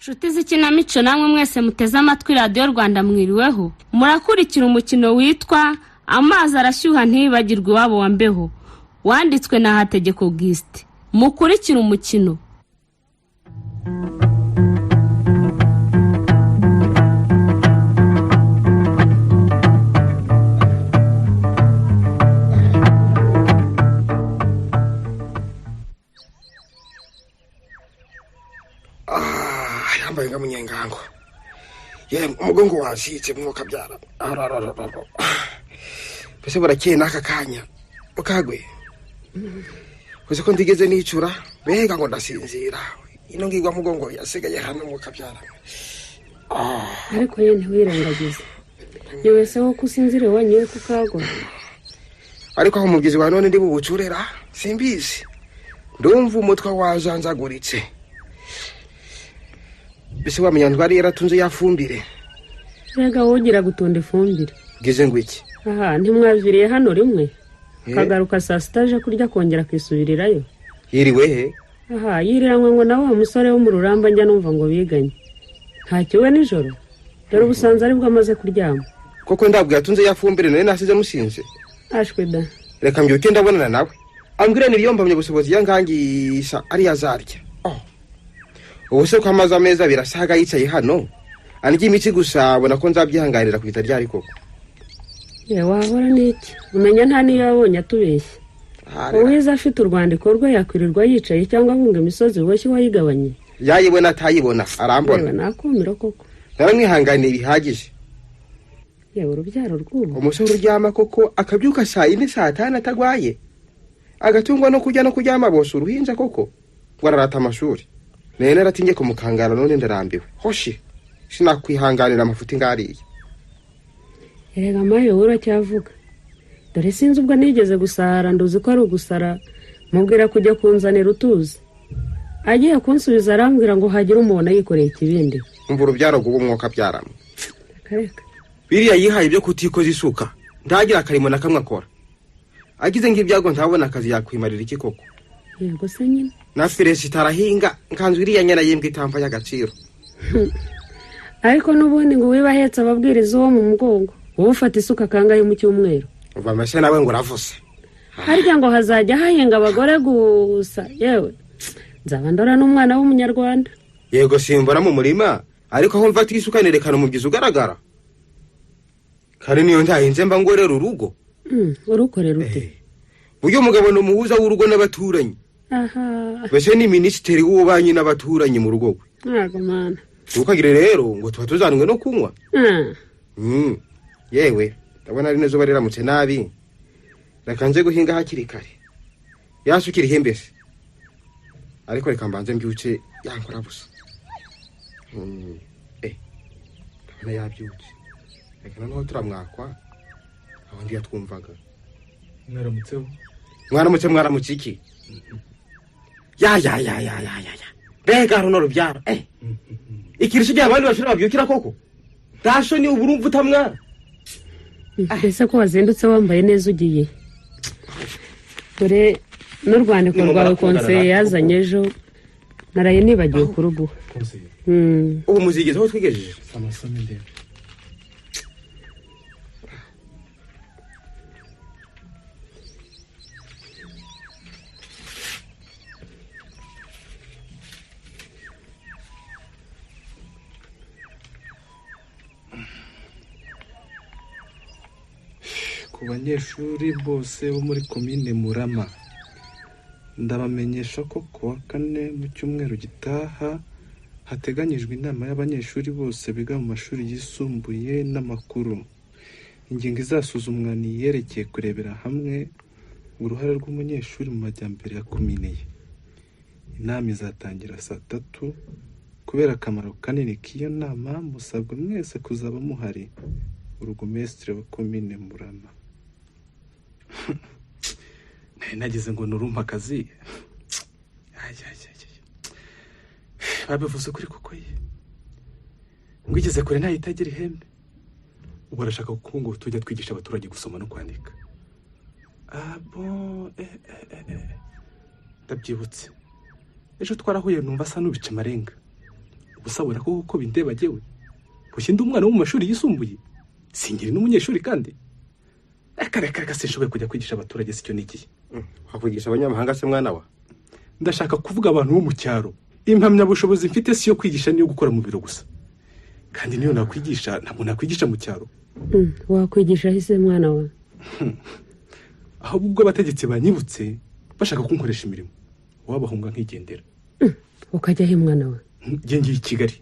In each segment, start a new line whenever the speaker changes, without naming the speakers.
Nshuti z'ikinamico, namwe mwese muteze amatwi Radiyo Rwanda, mwiriweho. Murakurikira umukino witwa "Amazi arashyuha ntibagirwe iwabo wa mbeho", wanditswe na Hategeko Augustin. Mukurikire umukino.
Yambaye nka munyengango. Yemwe, umugongo wacitse, mwuka byara. Mbese burakeye n'aka kanya ukagwe uzi ko ndigeze nicura, mbega ngo ndasinzira. Ino ngirwa mugongo yasigaye hano, mwuka byara.
Ariko ye, ntiwirengagize ni wese wo kusinzire wenyine kukagwa.
Ariko aho umubyizi wa none ndi bubucurera simbizi, ndumva umutwe wajanjaguritse. Mbese wamenya ndwari yaratunze yafumbire?
Rega wowe ugira gutunda ifumbire.
Ngize ngo iki?
Aha ntimwaviriye hano rimwe, akagaruka saa sita aje kurya, akongera akisubirirayo.
Yiriwe he?
Aha yiriranywe ngo nawe wa musore wo mu Ruramba njya numva ngo biganye. Ntacyo we nijoro, dore ubusanzwe aribwo amaze kuryama.
Koko ndabwo yatunze yafumbire nari nasize musinze.
Ashwe da.
Reka mbyuke ndabonana nawe, ambwira niyo mpamyabushobozi yangangisha ariyo azarya. Oh. Ubu se ko amaze amezi 2 asaga yicaye hano andya imitsi gusa, abona ko nzabyihanganira kugeza ryari koko?
Ye, wahora n'iki? Umenya nta niyo yabonye atubeshya. Uwize afite urwandiko rwe yakwirirwa yicaye cyangwa ahunga imisozi boshye wayigabanye?
Yayibona atayibona arambona.
Yewe, nakumiro koko.
Naramwihanganiye bihagije.
Yewe, urubyaro rw'ubu.
Umusore uryama koko akabyuka saa 4, saa 5 atagwaye, agatungwa no kurya no kuryama bose, uruhinja koko ngo ararata amashuri. Nari naratinye kumukangara, none ndarambiwe. Hoshi, sinakwihanganira amafuti ngariya.
Erega mayo, wowe uracyavuga. Dore sinzi ubwo nigeze gusara, nduzi ko ari ugusara, mubwira kujya kunzanira utuzi. Agiye kunsubiza arambwira ngo hagire umuntu yikoreye ikibindi.
Umva urubyaro rw'ubu mwuka byaramwe.
Reka.
Biriya yihaye ibyo kutikoza isuka, ntagira akarimo na kamwe akora. Agize nk'ibyago ntabona akazi, yakwimarira iki koko?
Yego se nyine.
Na Felicite arahinga nkanzu iriya nyana yimbwa itamva y'agaciro.
Ariko n'ubundi ngo wiba ahetse ababwiriza uwo mu mugongo, wowe ufata isuka kangahe mu cyumweru?
Uva amashyi nawe ngo uravuze.
Harya ngo hazajya hahinga abagore gusa? Yewe, nzaba ndora n'umwana w'umunyarwanda.
Yego, simbora mu murima, ariko aho mfata isuka nerekana umubyizi ugaragara. Kandi niyo ntahinze mba ngorera urugo.
Urukorera ute?
Buryo umugabo ni umuhuza w'urugo n'abaturanyi.
Aha.
Mbese ni minisitiri w'ububanyi n'abaturanyi mu rugo rwe.
Ntago mana.
Ntukagire rero ngo tuba tuzanwe no kunywa. Yewe, ndabona ari neza riramutse nabi. Reka nze guhinga hakiri kare. Yasukira ihembese. Ariko reka mbanze mbyutse yankora busa. Ndabona yabyutse. Reka noneho turamwakwa. Aho ndi yatwumvaga.
Mwaramutseho.
Mwaramutse, mwaramutse iki? Ya ya ya ya ya ya ya. Mbega runo rubyaro. Ikirisho gihe abandi bashira babyukira koko. Dasho ni uburumva utamwara.
Ese ko wazindutse wambaye neza ugiye? Dore n'urwandiko rwawe konseye yazanye ejo, naraye nibagiwe kuruguha.
Ubu muzigeze aho twigejeje?
Amasome ndebe. Ku banyeshuri bose bo muri komine Murama, ndabamenyesha ko kuwa kane mu cyumweru gitaha hateganyijwe inama y'abanyeshuri bose biga mu mashuri yisumbuye n'amakuru. Ingingo izasuzumwa ni iyerekeye kurebera hamwe uruhare rw'umunyeshuri mu majyambere ya komine ye. Inama izatangira saa 3. Kubera akamaro kanini k'iyo nama, musabwa mwese kuzaba muhari. Urugumesitiri wa komine Murama. Nari nagize ngo nurumpa akazi. Babivuze ukuri koko ye. Ngwigeze kure ntayitagira ihembe. Ubu arashaka ko ngo tujya twigisha abaturage gusoma no kwandika. Ah bon, Ndabyibutse. Ejo twarahuye numva asa n'ubica amarenga. Ubusabona ko kuko bindeba jyewe bushya ndi umwana wo mu mashuri yisumbuye, singiri n'umunyeshuri kandi. Reka reka reka, sinshoboye kujya kwigisha abaturage, sicyo nigiye.
Wakwigisha abanyamahanga se mwana wa?
Ndashaka kuvuga abantu bo mu cyaro. Impamyabushobozi mfite si iyo kwigisha, niyo gukora mu biro gusa. Kandi niyo nakwigisha, ntabwo nakwigisha mu cyaro.
Wakwigisha ahise mwana wa?
Ahubwo ubwo abategetsi banyibutse bashaka kunkoresha imirimo, wabahunga nkigendera.
Ukajya he mwana wa?
Njye ngiye i Kigali.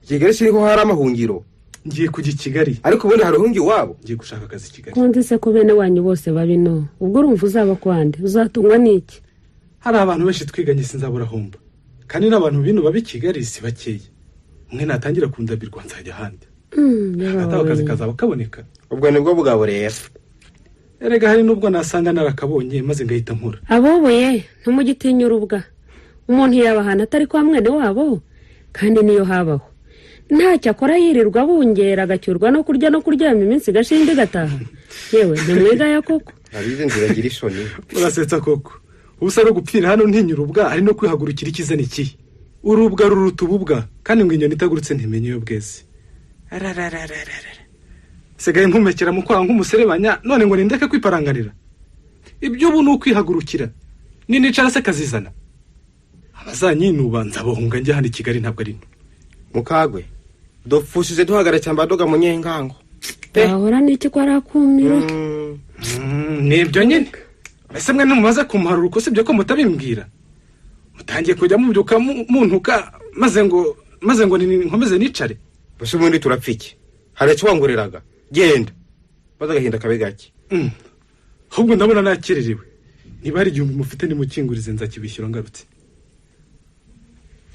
Kigali siriho hari amahungiro.
Ngiye kujya i Kigali.
Ariko ubundi hari uhungi iwabo.
Ngiye gushaka akazi i Kigali.
Konti se ko bene wanyu bose babino, ubwo urumva uzaba kwande, uzatungwa n'iki?
Hari abantu benshi twiganye, sinzabura humba. Kandi n'abantu bino baba i Kigali si bakeya. Umwe natangira kundabirwa nzajya ahandi. Hagati aho akazi kazaba kaboneka.
Ubwo nibwo bugabo rero.
Erega hari n'ubwo nasanga narakabonye maze ngahita nkora.
Aboboye ntumugitinya urubwa. Umuntu yaba ahantu atari kwa mwene wabo, kandi niyo habaho ntacyo akora, yirirwa abungera, agacyurwa no kurya no kuryama, iminsi igashinda igataha. Yewe, ntimwigaya koko.
Abize nziragira isoni.
Urasetsa koko. Ubusa no gupfira hano ntinya urubwa, hari no kwihagurukira ikiza ni ikihe? Urubwa ruruta ububwa, kandi ngo inyoni itagurutse ntimenye iyo bweze. Arararararara, sigaye nkumekera mu kwaha nk'umuserebanya, none ngo nindeke kwiparanganira. Iby'ubu ni ukwihagurukira. Ninicara se kazizana? Abazanyinuba nzabohunga njya hano i Kigali, ntabwo ari nto.
Mukagwe dupfushije duhagara cyamba doga munyengango.
Wahora n'iki ko ari akumiro?
Ni ibyo nyine. Mbese mwe ntimumaze kumuharura uko? Sibyo ko mutabimbwira? Mutangiye kujya mubyuka muntuka, maze ngo nkomeze nicare.
Mbese ubundi turapfa iki? Hari icyo wanguriraga? Genda maze agahinda kabe gake.
Ahubwo ndabona nakererewe. Niba hari 1000 mufite nimukingurize, nzakibishyura ngarutse.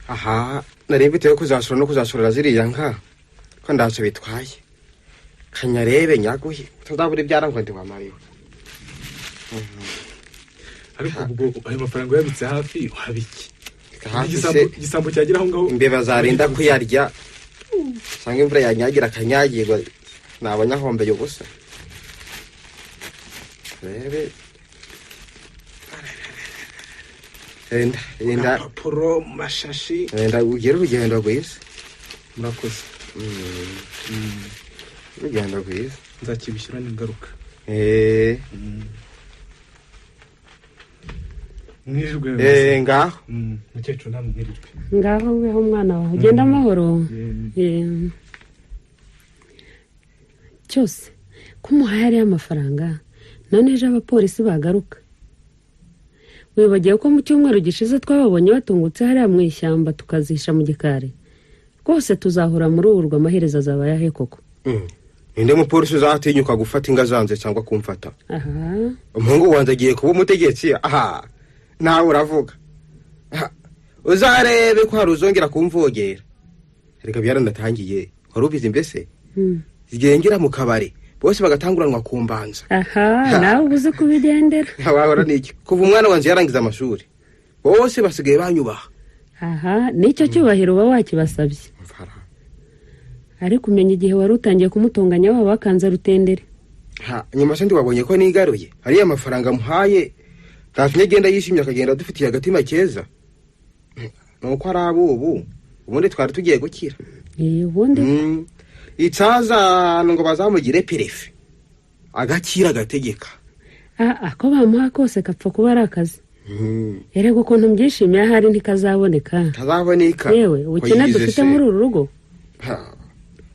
Aha nari mfite yo kuzasura no kuzasurira ziriya nka, ko ntacyo bitwaye. Kanyarebe nyaguhe utazabura ibyara ngo ndiwamariwe.
Ariko ubwo ayo mafaranga uyabitse hafi waba iki?
Hafi
Igisambo
se
igisambo cyagera aho ngaho.
Imbeba zarinda kuyarya, usanga imvura yanyagira akanyagirwa, naba nyahombeye ubusa. Rebe, enda enda.
Agapapuro mu mashashi.
Enda ugire urugendo rwiza.
Murakoze.
Urugendo rwiza.
Nzakibishyura n'ingaruka. Mwirirwe.
Ngaho.
Mukecuru, namwe mwirirwe.
Ngaho weho mwana wawe, ugenda amahoro. Cyose ko umuhaye ariyo amafaranga, none ejo abapolisi bagaruka? Wibagiwe ko mu cyumweru gishize twababonye batungutse hariya mu ishyamba, tukazisha mu gikari? Rwose tuzahura muri ubu, amaherezo azaba ayahe koko?
Ninde mupolisi uzatinyuka gufata inga zanze cyangwa kumfata?
Aha.
Umuhungu wanjye agiye kuba umutegetsi. Aha nawe uravuga. Ha, uzarebe ko hari uzongera kumvogera. Reka byaranatangiye, wari ubizi mbese? Zigengera mu kabari bose bagatanguranwa ku mbanza.
Aha nawe uba uzi kubigendera.
Wahora n'iki? Kuva umwana wanjye yarangiza amashuri, bose basigaye banyubaha.
Aha nicyo cyubahiro uba wakibasabye.
Mfara.
Ariko umenya igihe wari utangiye kumutunganya waba wakanze rutendere.
Ha, nyuma se ntiwabonye ko nigaruye? Ariya mafaranga muhaye ntatumye agenda yishimye, akagenda adufitiye agatima keza. Ni uko ari abubu, ubundi twari tugiye gukira.
Ubundi.
Icazana ngo bazamugire perefe, agakira agategeka.
Ah, ako bamuha kose kapfa kuba ari akazi. Erega ukuntu mbyishimiye, ahari ntikazaboneka.
Kazaboneka.
Yewe, ubukene
Ko yize
dufite
se.
muri uru rugo.
Ha,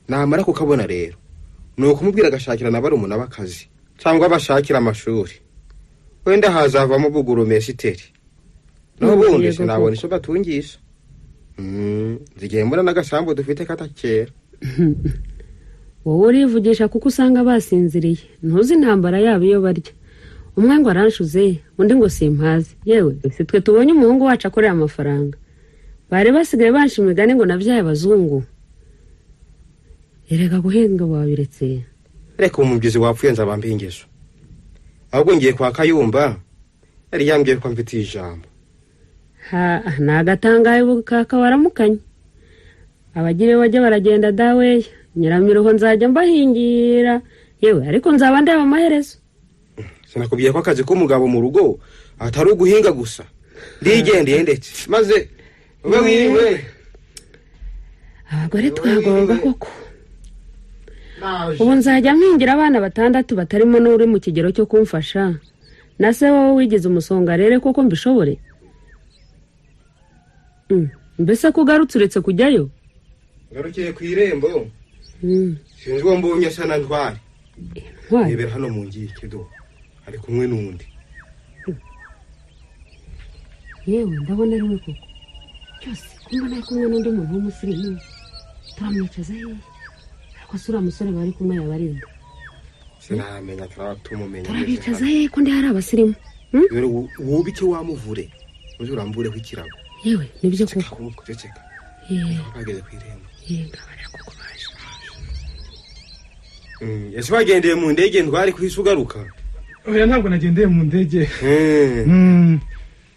namara kukabona rero ni ukumubwira agashakira na barumuna b'akazi cyangwa bashakira amashuri, wenda hazavamo bugurumesiteri. Naho ubundi
Yego
sinabona
koko.
icyo batungisha. Nzigiye mbona n'agasambu dufite katakera.
Wowe urivugisha kuko usanga basinziriye, ntuzi intambara yabo iyo barya. Umwe ngo aranshuze, undi ngo simpaze. Yewe, si twe tubonye umuhungu wacu akorera amafaranga, bari basigaye bansha imigani ngo nabyaye abazungu. Erega guhinga wabiretse.
Reka, umubyizi wapfuye nzaba mpingezo. Ahubwo ngiye kwa Kayumba, yari yambwiye ko mfitiye ijambo.
Ha, ni agatangaye bukaka waramukanye. Abagire bajya baragenda daweya, nyiramiruho nzajya mbahingira. Yewe, ariko nzaba ndeba amaherezo.
Sinakubwiye ko akazi k'umugabo mu rugo atari uguhinga gusa? Ndigendeye ndetse maze ube wiriwe.
Abagore twagorwa koko. Ubu nzajya mpingira abana 6 batarimo n'uri mu kigero cyo kumfasha. Na se wowe wigize umusonga rero koko mbishobore? Mbese ko ugarutse uretse kujyayo?
Ngarukiye ku irembo. Sinzi uwo mbonye asa na Ntwari.
Ntwari?
Yibera hano mu ngike do. Ari kumwe n'undi.
Yewe ndabona ari we koko. Cyose kumba ari kumwe n'undi muntu w'umusirimu. Turamwicaza hehe? Ariko si uriya musore bari kumwe yabarinda.
Sinamenya turatumumenya.
Turabicaza hehe ko ndi hari abasirimu?
Dore wubike wamuvure. Uze urambureho ikirago.
Yewe nibyo koko.
Ceceka. Bageze ku irembo.
Ngabara koko baje.
Ese wagendeye mu ndege Ntwari kwisi ugaruka?
Oya ntabwo nagendeye mu ndege.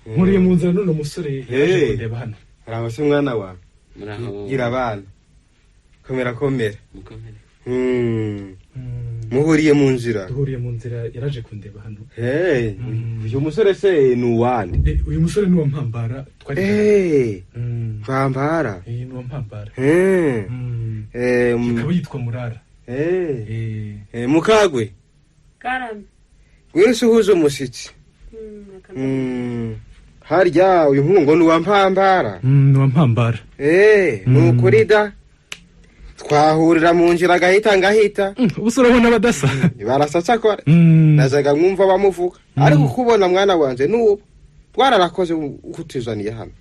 Nkuriye mu nzira none umusore yaje kundeba hano.
Araho se mwana wa? Gira abana. Komera komera. Muhuriye mu nzira.
Duhuriye mu nzira yaraje kundeba hano.
Uyu musore se ni uwande?
Uyu musore ni uwa Mpambara twari.
Mpambara.
Ni uwa Mpambara. Akaba yitwa Murara.
Mukagwe.
Karame.
Wese uhuze umushyitsi. Harya uyu muhungu ni uwa Mpambara.
Ni uwa Mpambara.
Ni ukuri da. Twahurira mu nzira agahita ngahita.
Ubuse urabona badasa.
Barasa cyakora. Nazaga mwumva bamuvuga. Ariko kubona mwana wanje n'ubu twararakoze kutuzaniye hano.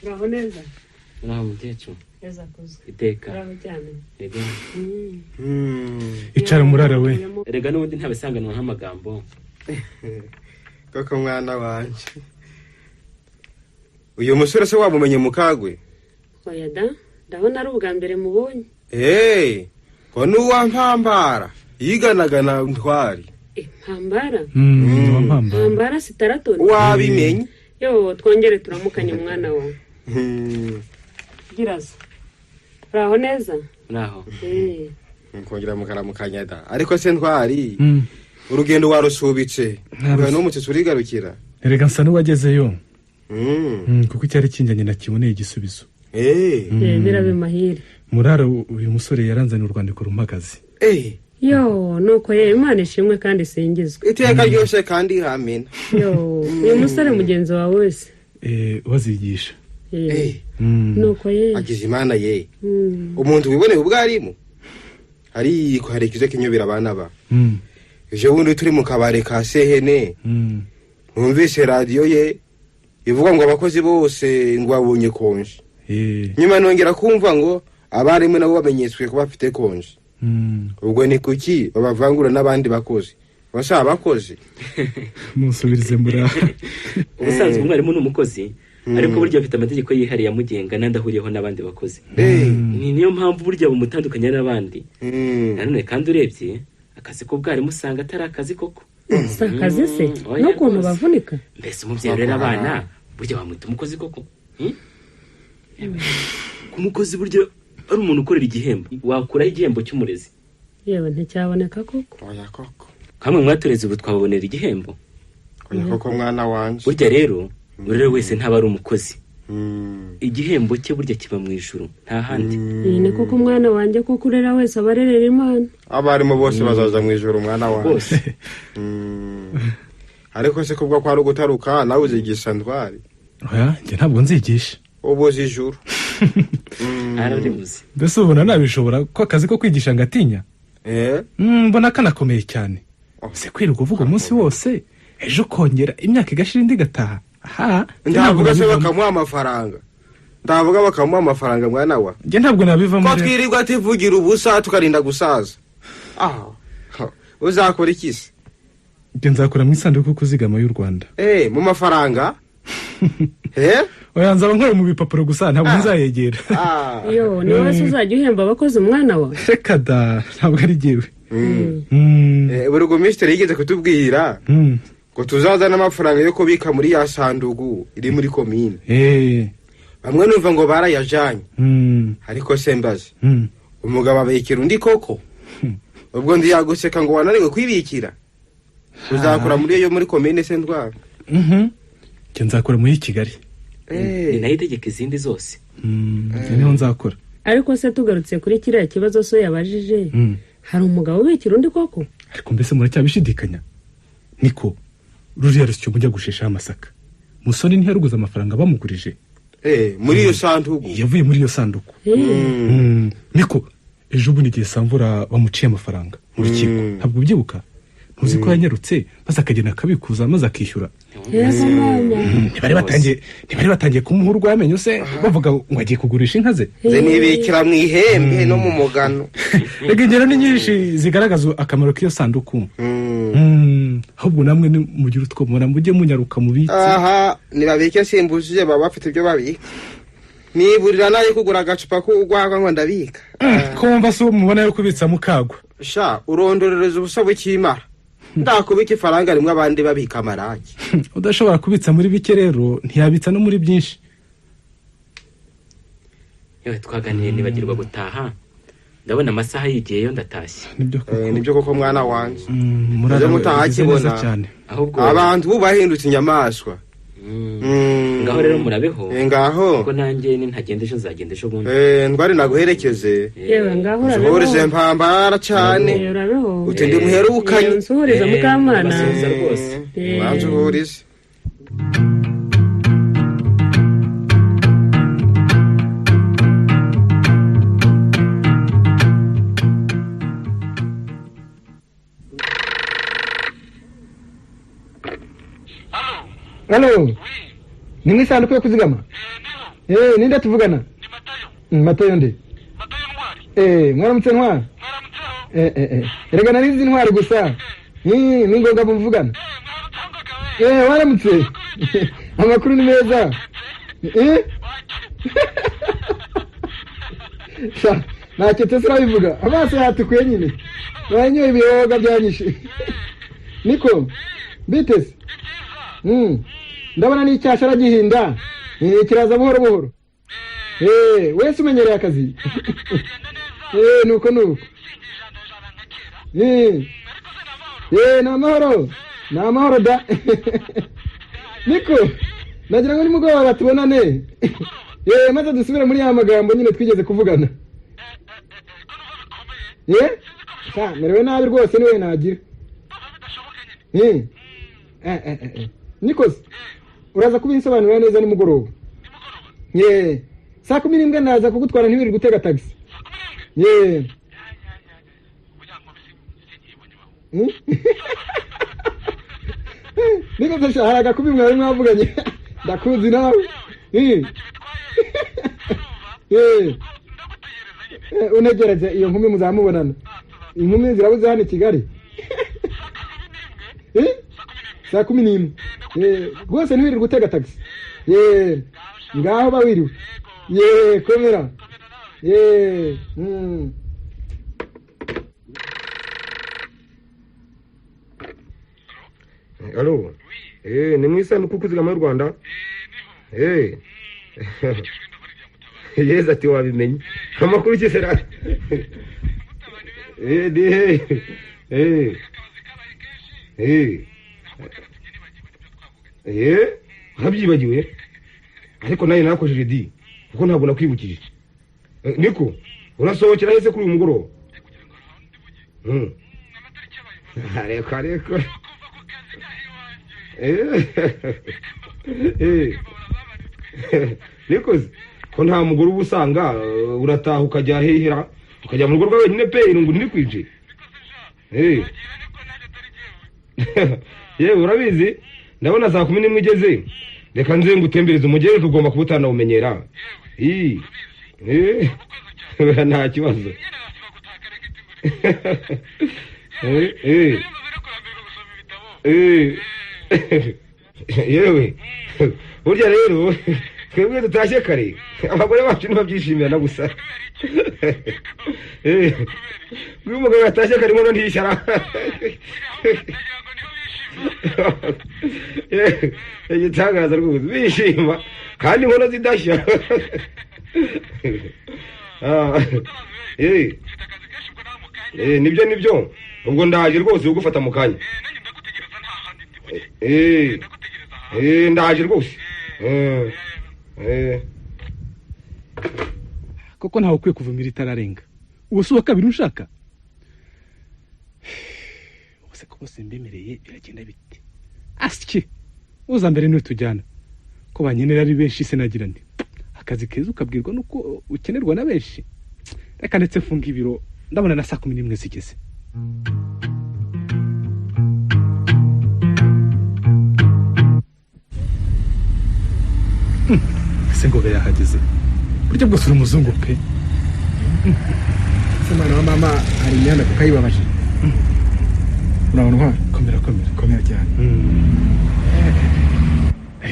Ngaho neza.
Ngaho mukecuru.
Neza kuzo.
Iteka.
Ngaho cyane.
Ego.
Icara Murara we.
Erega n'ubundi ntabisanganwa nk'amagambo.
Koko mwana wanje. Uyu musore se wamumenye Mukagwe?
Oya da. Ndabona ari ubwa mbere mubonye.
Ko ni uwa Mpambara yiganaga na Ntwari.
Mpambara?
Mpambara.
Mpambara sitaratoni.
Wabimenye?
Yo twongere turamukanye mwana wawe. Giraza. Uraho neza?
Uraho.
Nkongera mukaramukanya da. Ariko se Ntwari urugendo warusubitse. Uyu n'umutsi urigarukira.
Erega nsa n'uwagezeyo. Kuko icyari kinjanye nakiboneye igisubizo.
Birabe mahire.
Murara uyu musore yaranzaniye urwandiko rumpagaze.
Yo nuko ye Imana ishimwe kandi isingizwe.
Iteka ryose kandi amena.
Yo uyu musore mugenzi wawe wese.
Wazigisha.
Nuko ye.
Agize Imana ye. Umuntu wiboneye ubwarimu. Ariko hari ikize kinyobera abana ba. Ejo bundi turi mu kabare ka Sehene. Numvise radio ye ivuga ngo abakozi bose ngo babonye konje. Nyuma nongera kumva ngo abarimu nabo bamenyetswe ko bafite konje. Ubwo ni kuki babavangura n'abandi bakozi? Basa abakozi.
Musubirize Murara.
Ubusanzwe umwarimu ni umukozi, ariko burya afite amategeko yihariye amugenga n'andahuriyeho n'abandi bakozi. Ni niyo mpamvu burya bumutandukanya n'abandi. Nanone kandi urebye akazi k'ubwarimu usanga atari akazi koko.
Si akazi se? N'ukuntu bavunika.
Mbese umubyeyi urera abana burya wamwita umukozi koko? Umukozi burya ari umuntu ukorera igihembo. Wakuraho igihembo cy'umurezi.
Yewe nticyaboneka koko.
Oya koko.
Kamwe mwatureze ubu twababonera igihembo.
Oya koko mwana wanje.
Burya rero urere wese ntaba ari umukozi. Igihembo cye burya kiba mu ijuru nta handi.
Ni koko mwana wanjye kuko urera wese abarerera Imana.
Abarimu bose bazaza mu ijuru mwana wanjye.
Bose.
Ariko se kubwo kwa rugutaruka nawe uzigisha Ntwari?
Oya njye ntabwo nzigisha.
Ubuze ijuru.
Araribuze.
Mbese ubona nabishobora ko akazi ko kwigisha ngatinya? Mbona kanakomeye cyane. Se kwirirwa uvuga umunsi wose ejo kongera imyaka igashira indi igataha. Aha
ndavuga se bakamuha amafaranga. Ndavuga bakamuha amafaranga mwana wa.
Njye ntabwo nabivamo.
Ko twirirwa tuvugira ubusa tukarinda gusaza. Uzakora iki se?
Njye nzakora mu isanduku kuzigama y'u Rwanda.
Mu mafaranga?
Oya nzaba nkora mu bipapuro gusa ntabwo nzayegera.
Yo ni wowe uzajya uhemba abakozi umwana wa?
Reka da ntabwo ari jyewe.
Burugumisteri yigeze kutubwira ngo tuzazana amafaranga yo kubika muri ya sanduku iri muri komine. Bamwe numva ngo barayajanye. Ariko se mbaze. Umugabo abikira undi koko? Ubwo ndi yaguseka ngo wananiwe kwibikira. Uzakora muri yo muri komine se Ntwari?
Njye nzakora muri Kigali.
Ni nayo itegeka izindi zose.
Niho nzakora.
Ariko se tugarutse kuri kiriya kibazo so yabajije, hari umugabo ubikira undi koko?
Ariko mbese muracyabishidikanya? Niko ruriya rusyo mujya gusheshaho amasaka, Musoni ntiyaruguze amafaranga bamugurije?
Muri iyo sanduku.
Yavuye muri iyo sanduku. Niko ejo bundi igihe Samvura bamuciye amafaranga mu rukiko, ntabwo ubyibuka? Ntuzi ko yanyarutse maze akagenda akabikuza maze akishyura? Ntibari batangiye kumuha urw'amenyo se, bavuga ngo agiye kugurisha inka ze?
Ze nibikira mu ihembe no mu mugano.
Reka ingero ni nyinshi zigaragaza akamaro k'iyo sanduku. Ahubwo namwe mugire utwo mubona mujye munyaruka mubitse.
Aha nibabike simbujije, baba bafite ibyo babika. Niburira nayo kugura agacupa k'urwagwa ngo ndabika.
Ko wumva se mubona yo kubitsa mukagwa?
Sha urondorereza ubusa bukimara. Ndakubika ifaranga rimwe abandi babika amarangi.
Udashobora kubitsa muri bike rero ntiyabitsa no muri byinshi.
Yewe twaganiriye nibagirwa gutaha. Ndabona amasaha yigiyeyo ndatashye.
Nibyo koko mwana wanjye. Muraza mutahakibona.
Ahubwo
abantu ubu bahindutse inyamaswa.
Ngaho rero murabeho.
Ngaho.
Kuko nanjye ntagenda ejo nzagenda ejo bundi.
Ndwari naguherekeze.
Yewe ngaho urabeho.
Nsuhurize mpambara cyane.
Urabeho.
Uti ndi muherukanye.
Nsuhurize Mukamana.
Basuhuza rwose.
Bansuhurize.
Halo. Ni mu isanduku yo kuzigama? Ninde tuvugana?
Ni Matayo.
Matayo nde?
Matayo Ntwari.
Mwaramutse Ntwari?
Mwaramutseho.
Erega narizi Ntwari gusa. Ni ngombwa muvugana. Waramutse. Amakuru ni meza. Sha, naketse sirabivuga. Amaso yatukuye nyine. Banyoye ibiyoga byanyishe. Niko, bitese. Ndabona n'icyashara gihinda. Kiraza buhoro buhoro. Wese umenyereye akazi. Nuko nuko. Ni amahoro. Ni amahoro da. Niko, nagira ngo nimugoroba tubonane. Maze dusubire muri ya magambo nyine twigeze kuvugana. Sha, merewe nabi rwose niwe nagira. Nikoze uraza kubinsobanurira neza nimugoroba. Saa 11 ndaza kugutwara ntiwirirwe gutega taxi. Nikoze hari agakubi mwari mwavuganye. Ndakuzi nawe. Unegereze iyo nkumi muzamubonana. Inkumi zirabuze hano i Kigali. Saa 11. Rwose ntiwirirwe utega taxi. Ngaho ba wiriwe. Komera.
Allo. Ni mu isanduku kuzigama y'u Rwanda? Yeza ati wabimenye. Amakuru ki sera? Urabyibagiwe? Ariko nawe nakojeje di kuko ntabwo nakwibukije. Niko urasohokera hese kuri uyu mugoroba? Ariko Nikoze ko nta mugore uba usanga urataha ukajya hehera ukajya mu rugo rwawe wenyine pe irungu ntirikwinjire. Yewe urabizi ndabona saa 11 igeze, reka nze ngutembereze umugere tugomba kuba utanawumenyera. Nta kibazo. Yewe burya rero twebwe dutashye kare abagore bacu ntibabyishimira na gusa. Uyu mugabo yatashye kare inkono ntiyishyara. Igitangaza rwose bishima kandi inkono zidashya. Nibyo nibyo ubwo ndaje rwose ugufata mu kanya. Ndaje rwose.
Koko ntawe ukwiye kuvumira itararenga. Uwo si uwa kabiri unshaka. Ubuse ko bose mbemereye biragenda bite? Asye uza mbere niwe tujyana. Ko bankenera ari benshi se nagira nti akazi keza ukabwirwa nuko ukenerwa na benshi. Reka ndetse mfunga ibiro, ndabona na saa 11 zigeze. Ese Ngoga yahageze? Burya bwose uri umuzungu pe.
Se mwana wa mama hari imyanda kuko ayibabaje. Urabona ntwara?
Komera komera.
Komera cyane.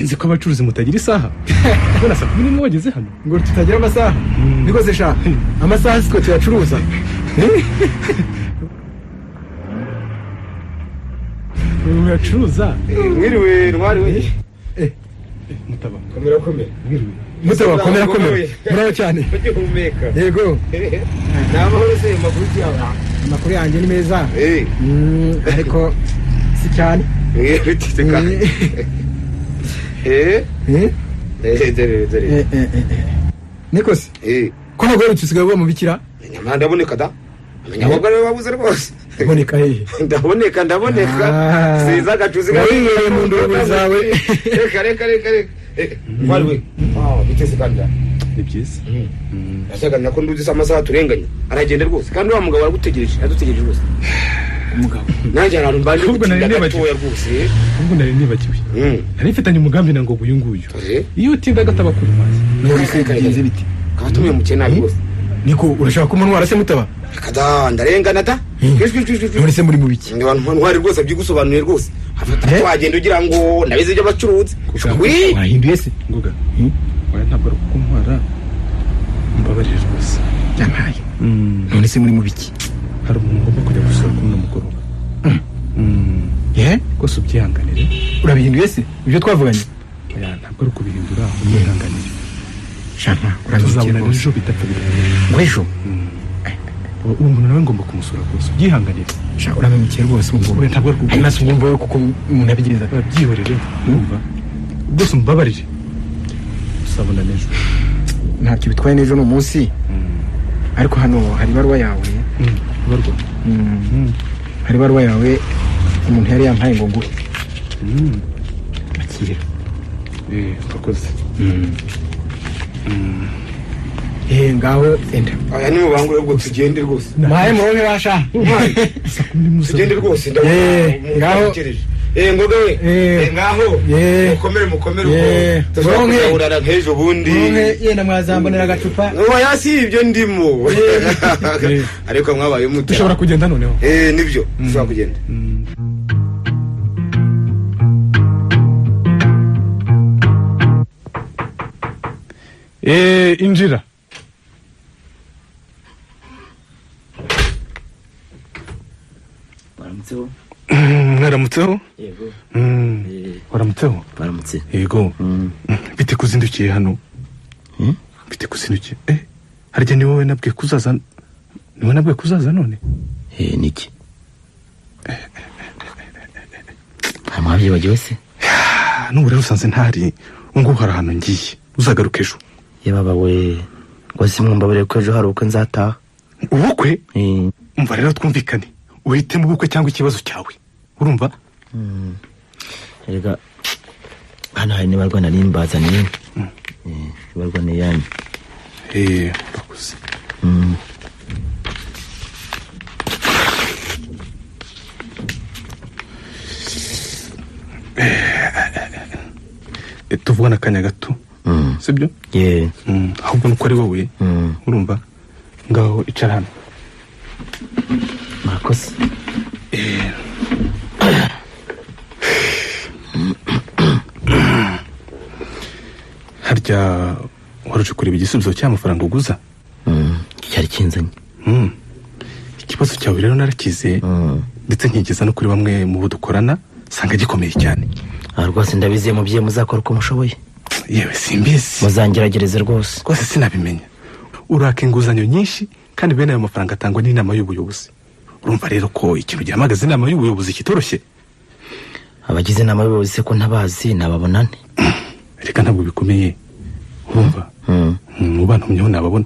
Nzi ko abacuruzi mutagira isaha. Ubona saa 11 wageze hano.
Ngo tutagira amasaha? Niko se sha. Amasaha sitwe tuyacuruza.
Uyacuruza?
Mwiriwe ntwari we.
Mutaba.
Komera komera.
Mwiriwe.
Mutaba komera komera. Muraho cyane.
Ugihumeka.
Yego.
Ni amahoro se amakuru yawe?
Amakuru yanjye ni meza. Ariko si cyane. Niko se? Ko ntabwo usigaye uba mubikira?
Nyamara ndaboneka da. Amanyabagore ariwe wabuze rwose.
Boneka hehe?
Ndaboneka ndaboneka. Siza agacuzi
wibereye mu ndorerwamo zawe.
Reka reka reka reka. Ntwari we. Biteze kandi.
Ni byiza.
Ndashaka nako nduzi amasaha turenganye. Aragenda rwose kandi wa mugabo aragutegereje, adutegereje rwose.
Umugabo.
Nanjye ahantu mbanje gutinda gatoya rwose.
Ahubwo nari nibagiwe. Nari mfitanye umugambi na Ngoga uyu nguyu. Iyo utinda gataba kuri mazi.
None se bigenze biti?
Kabatumiye mukene nabi rwose.
Niko urashaka kumunwara se Mutaba?
Kada ndarengana da.
None se muri mu biki?
Ntwari rwose byigusobanuye rwose. Afata twagenda ugira ngo ndabizi ibyo bacuruzi.
Wahinduye se?
Ngoga. Oya ntabwo ari kukuntwara. Mbabarire rwose.
Yampaye. None se muri mu biki?
Hari umuntu ngomba kujya gusura kuri uno mugoroba. Rwose ubyihanganire.
Urabihinduye se? Ibyo twavuganye?
Oya ntabwo ari ukubihindura, ubyihanganire.
Shama, urabihinduye
rwose. Ejo bidapfa bidakomeye.
Ngo ejo?
Uwo muntu nawe ngomba kumusura rwose, ubyihanganire.
Sha, urabimukiye rwose ubu ngubu.
Oya ntabwo ari
Hanyuma se ubwo kuko umuntu abigenza.
Byihorere, urumva? Rwose umbabarire. Tuzabona n'ejo.
Ntacyo bitwaye n'ejo ni umunsi. Ariko hano hari ibaruwa yawe.
Ibaruwa?
Hari ibaruwa yawe umuntu yari yampaye ngo nguhe. Akira.
Urakoze.
Ngaho enda.
Aya ni mubangure ubwo tugende rwose.
Maye muronke basha.
Tugende rwose ndabona.
Ngaho.
Ngoga we. Ngaho. Mukomere mukomere ubwo. Tuzahurana nk'ejo bundi.
Muronke yenda mwazambonera agacupa.
Oya si ibyo ndimo. Ariko mwabaye muto.
Dushobora kugenda noneho.
Nibyo. Dushobora kugenda.
Injira.
Waramutseho?
Mwaramutseho?
Yego.
Waramutseho?
Waramutse.
Yego. Bite kuzindukiye hano? Bite kuzindukiye? Harya ni wowe nabwiye kuzaza? Ni wowe nabwiye kuzaza none?
Niki? Mwabyibagiwe se?
N'ubu rero usanze ntari, ngubu hari ahantu ngiye. Uzagaruka ejo.
Yababa we, rwose mwumbabarire ko ejo hari ubukwe nzataha.
Ubukwe? Umva rero twumvikane. Uhitemo ubukwe cyangwa ikibazo cyawe. Urumva?
Erega hano hari n'ibarwa nari mbazaniye. Ibarwa ni iyanyu.
Urakoze. Tuvugana akanya gato. Sibyo? Ahubwo nuko ari wowe. Urumva? Ngaho icara hano.
Murakoze.
Harya waruje kureba igisubizo cy'amafaranga uguza?
Cyari kinzanye.
Ikibazo cyawe rero narakize, ndetse nkigeza no kuri bamwe mu bo dukorana, sanga gikomeye cyane.
Rwose ndabiziye mubyeyi, muzakora uko mushoboye.
Yewe simbizi.
Muzangeragereze rwose.
Rwose sinabimenya. Uraka inguzanyo nyinshi kandi bene ayo mafaranga atangwa n'inama y'ubuyobozi. Urumva rero ko ikintu gihamagaza inama y'ubuyobozi kitoroshye.
Abagize inama y'ubuyobozi se ko ntabazi nababonane?
Reka ntabwo bikomeye. Urumva, ubantumyeho nababona.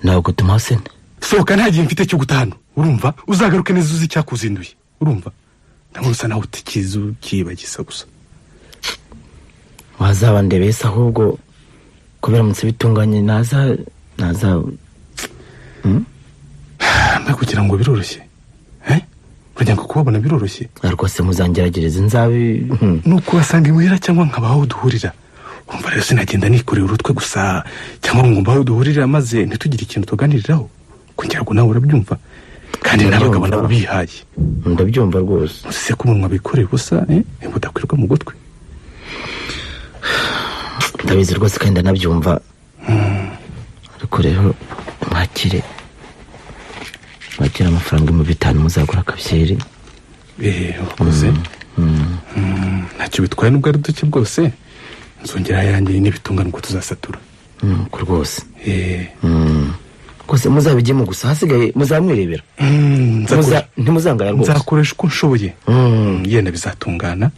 Ntabwo tumase.
Sohoka, nta gihe mfite cyo gutaha hano. Urumva, uzagaruke neza uzi icyakuzinduye. Urumva, ndabona usa naho utikiza, ukiyibagiza gusa.
Wazaba ndebese ahubwo ko biramutse bitunganye naza.
Kugira ngo biroroshye, kugira ngo kubabona biroroshye.
Rwose muzangeragereze nzabi.
Ni ukubasanga imuhira cyangwa nkaba aho duhurira. Urumva rero, sinagenda nikoreye urutwe gusa cyangwa ngo mbaho duhurira maze ntitugire ikintu tuganiriraho, kugira ngo nawe urabyumva kandi n'abagabo nabo bihaye.
Ndabyumva rwose.
Ese ko umunwa bikoreye ubusa budakwirwa mu gutwi.
Ndabizi rwose kandi ndanabyumva. Ariko rero mwakire amafaranga 5,000 muzagura akabyeri.
Urakoze. Ntacyo bitwaye nubwo ari duke bwose, nzongera ayanjye n'ibitungano ubwo tuzasatura.
Ko rwose. Rwose muzabigemo gusa, hasigaye muzamwirebera. Ntimuzangaya rwose.
Nzakoresha uko nshoboye. Yenda bizatungana.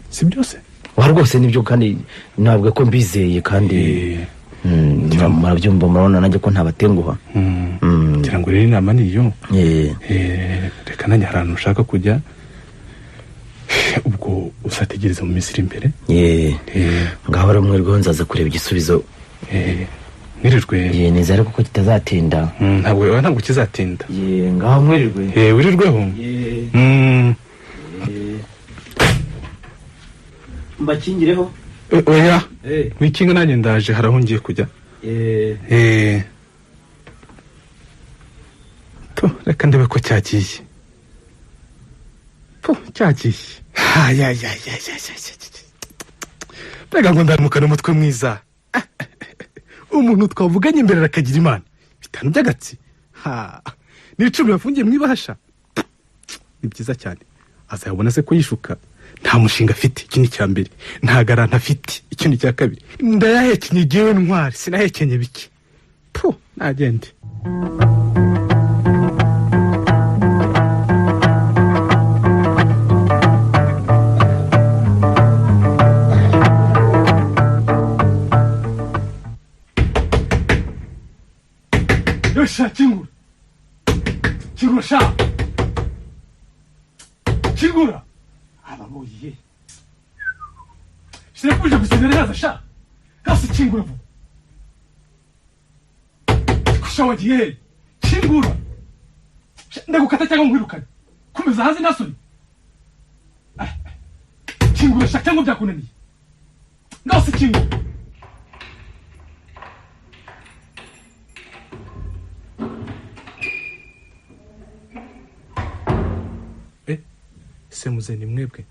Si byose?
Wa rwose nibyo, kandi ntabwo ko mbizeye kandi murabyumva, murabona nanjye ko ntabatenguha.
Ngira ngo rero inama niyo. Reka nanjye hari ahantu ushaka kujya, ubwo uzategereza mu minsi iri imbere.
Ngaho rero mwirweho, nzaza kureba igisubizo.
Mwirirwe.
Nizere kuko kitazatinda.
Ntabwo kizatinda.
Ngaho mwirirwe.
Wirirweho.
Mbakingireho.
Oya, wikinga nanjye ndaje, hari aho ngiye kujya. Reka ndebe ko cyagiye. Cyagiye. Mbega ngo ndamukana umutwe mwiza. Umuntu twavuganye imbere arakagira imana. 5 by'agatsi. Ni 10 yafungiye mu ibahasha. Ni byiza cyane. Azayabona se ko yishuka. Nta mushinga afite, iki ni icya mbere. Nta garanta afite, iki ni icya kabiri. Ndayahekenye jyewe ntwari, sinahekenye bike. Nagende. Yosha, kingura. Kingura sha. Kingura. Ababoye. Sinakuje gusinzira yaza sha. Hasi kingura vuba. Kusha wagiye. Kingura. Ndagukata cyangwa nkwirukane. Komeza hanze ntasoni. Kingura sha cyangwa byakunaniye. Ngase kingura. Semuze ni mwebwe.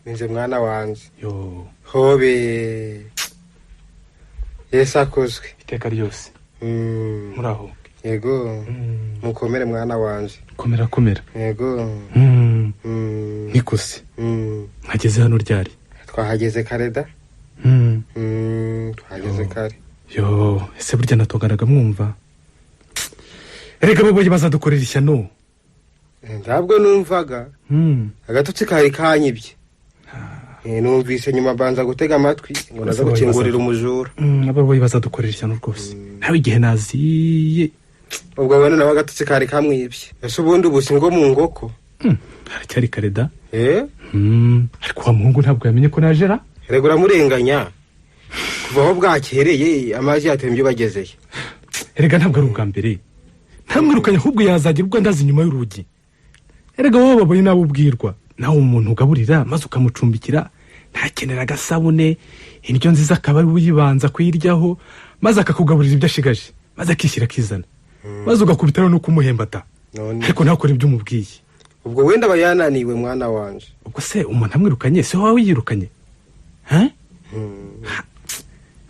Ninje mwana wanje.
Yo.
Hobe. Yesu akozwe.
Iteka ryose. Muraho.
Yego. Mukomere mwana wanje.
Komera komera.
Yego.
Nikose. Mwageze hano ryari?
Twahageze kare da. Twahageze kare.
Yo, ese burya natonganaga mwumva. Erega baboye bazadukorera ishyano.
Ntabwo numvaga. Agatotsi kari kanyibye. Numvise nyuma banza gutega amatwi ngo naza gukingurira umujura.
Ababoyi bazadukorera ishyano rwose. Nawe igihe naziye.
Ubwo bane nawe agatotsi kari kamwibye. Ese ubundi ubusi ngo mu ngoko?
Haracyari kare da. Ariko wa muhungu ntabwo yamenye ko najera.
Erega uramurenganya. Kuva aho bwakereye amazi yatembye bagezeye.
Erega ntabwo ari ubwa mbere. Ntamwirukanye ahubwo yazagira ubwo ndazi inyuma y'urugi. Erega wowe baboye nabo ubwirwa. Nawe umuntu ugaburira maze ukamucumbikira ntakenera agasabune, indyo nziza akaba ari uyibanza kuyiryaho, maze akakugaburira ibyo ashigaje, maze akishyira akizana, maze ugakubitana no kumuhembata. Ariko ntakore ibyo umubwiye.
Ubwo wenda aba yananiwe mwana wanje.
Ubwo se umuntu amwirukanye se wowe yirukanye?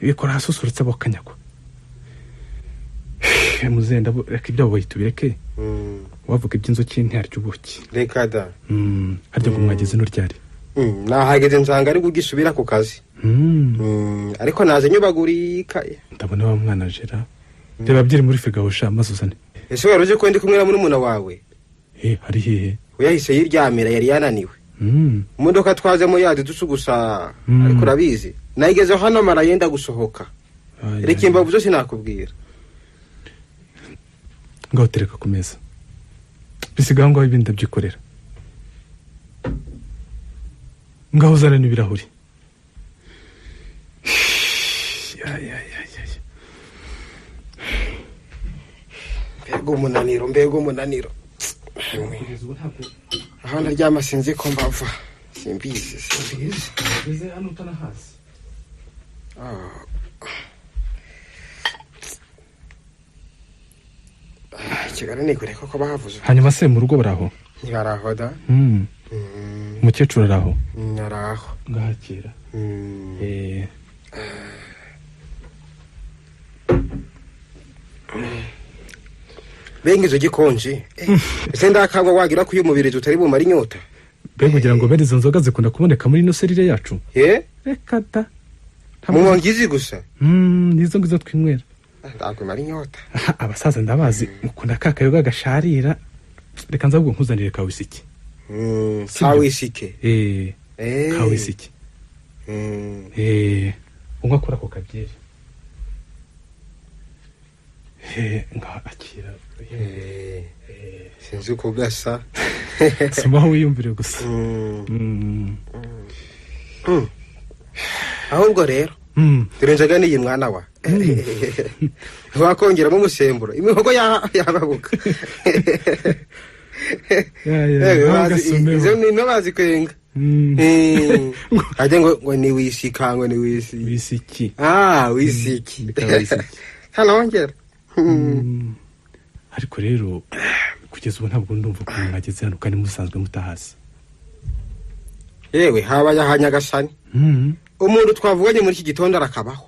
Bikora hasusurutse bakanyagwa. Muzenda reka ibyo baboye tubireke. Wavuga iby'inzuki ntiharya ubuki.
Reka da.
Harya ngo mwageze no ryari?
Nahageze nsanga ari kugisubira ku kazi. Ariko naje nyubagurika.
Ndabona wa mwana Jera. Reba byiri muri figaho sha maze uzane.
Ese wari uje ko ndi kumwe na murumuna wawe?
Hari hehe?
Uyahise yiryamira yari yananiwe. Imodoka twazemo yaje dusugusa ariko urabizi. Nayigeze hano mara yenda gusohoka. Reka imbavu zo sinakubwira.
Ngaho tereka ku meza, bisigaye aho ngaho, ibindi ndabyikorera. Ngaho uzana n'ibirahuri. Ya, ya, ya, ya, ya.
Mbega umunaniro, mbega umunaniro! Aho ndaryama sinzi ko mbava, simbizi, simbizi.
Ugeze hano utanahazi?
Ah, Kigali ni kure koko, bahavuze.
Hanyuma se mu rugo baraho?
Ntibaraho da.
Umukecuru araho?
Araho.
Ngahakira.
Mbega inzu gikonje! Ese ndakagwa wagira ko uyu mubiri tutari bumara inyota?
Mbega ugira ngo bene izo nzoga zikunda kuboneka muri ino serire yacu?
Ye?
Reka da.
Mu ngizi gusa.
Nizo ngizo twinywera.
Ndakumara inyota.
Aha, abasaza ndabazi, mukunda ka kayoga gasharira. Reka nza ahubwo nkuzanire ka wisiki. Sibyo?
Ka wisike?
Eh.
Eh.
Ka wisiki. Eh, unywa kuri ako kabyeri. Eh, nga akira.
Eh, sinzi uko gasa.
Somaho wiyumvire gusa.
Ahubwo rero dore inzoga niyi, mwana wa, wakongeramo umusemburo imihogo yababuka.
Ya, ya,
Eh,
nawe
bazi-
ugasomeho.
Izo ni bazi kwenga. Ajya ngo ni wisika, ngo ni wisi
Wisiki.
Ah, wisiki.
Ni ka wisiki.
Hano wongera.
Ariko rero kugeza ubu ntabwo ndumva ukuntu mwageze hano kandi musanzwe mutahazi.
Yewe, habaye aha Nyagasani. Umuntu twavuganye muri iki gitondo arakabaho.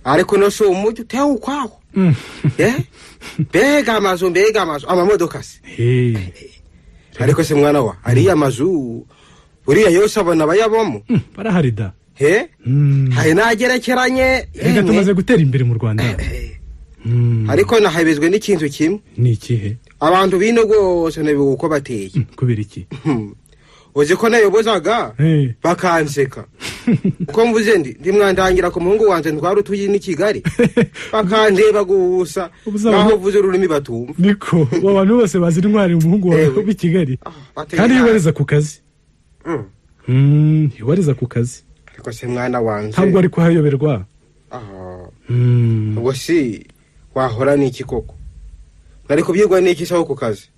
Ariko no si umujyi utewe ukwawo. Eh? Mbega amazu, mbega amazu, amamodoka se!
Hey.
Ariko se mwana wa, ariya mazu buriya yose abona abayabamo?
Barahari da.
He? Hari n'agerekeranye.
Reka
Yemwe.
tumaze gutera imbere mu Rwanda.
Ariko nahebezwe n'ikintu kimwe.
Ni ikihe?
Abantu bino rwose ntibibuka uko bateye.
Kubera iki?
Uzi ko nayobozaga bakanseka uko mvuze ndi mwandangira ku muhungu wanjye ntwari utuye n'i Kigali, bakandeba gusa nkaho uvuze ururimi batumva.
Niko abo bantu bose bazi Intwari, umuhungu wawe
Ewe.
w'i Kigali,
Bateye
kandi
nabi.
yibariza ku kazi. Yibariza ku kazi.
Ariko se mwana wanjye,
Ntabwo ari kuhayoberwa.
Ah, ubwo si wahora n'iki koko? Nari kubyigwa n'iki saho ku kazi?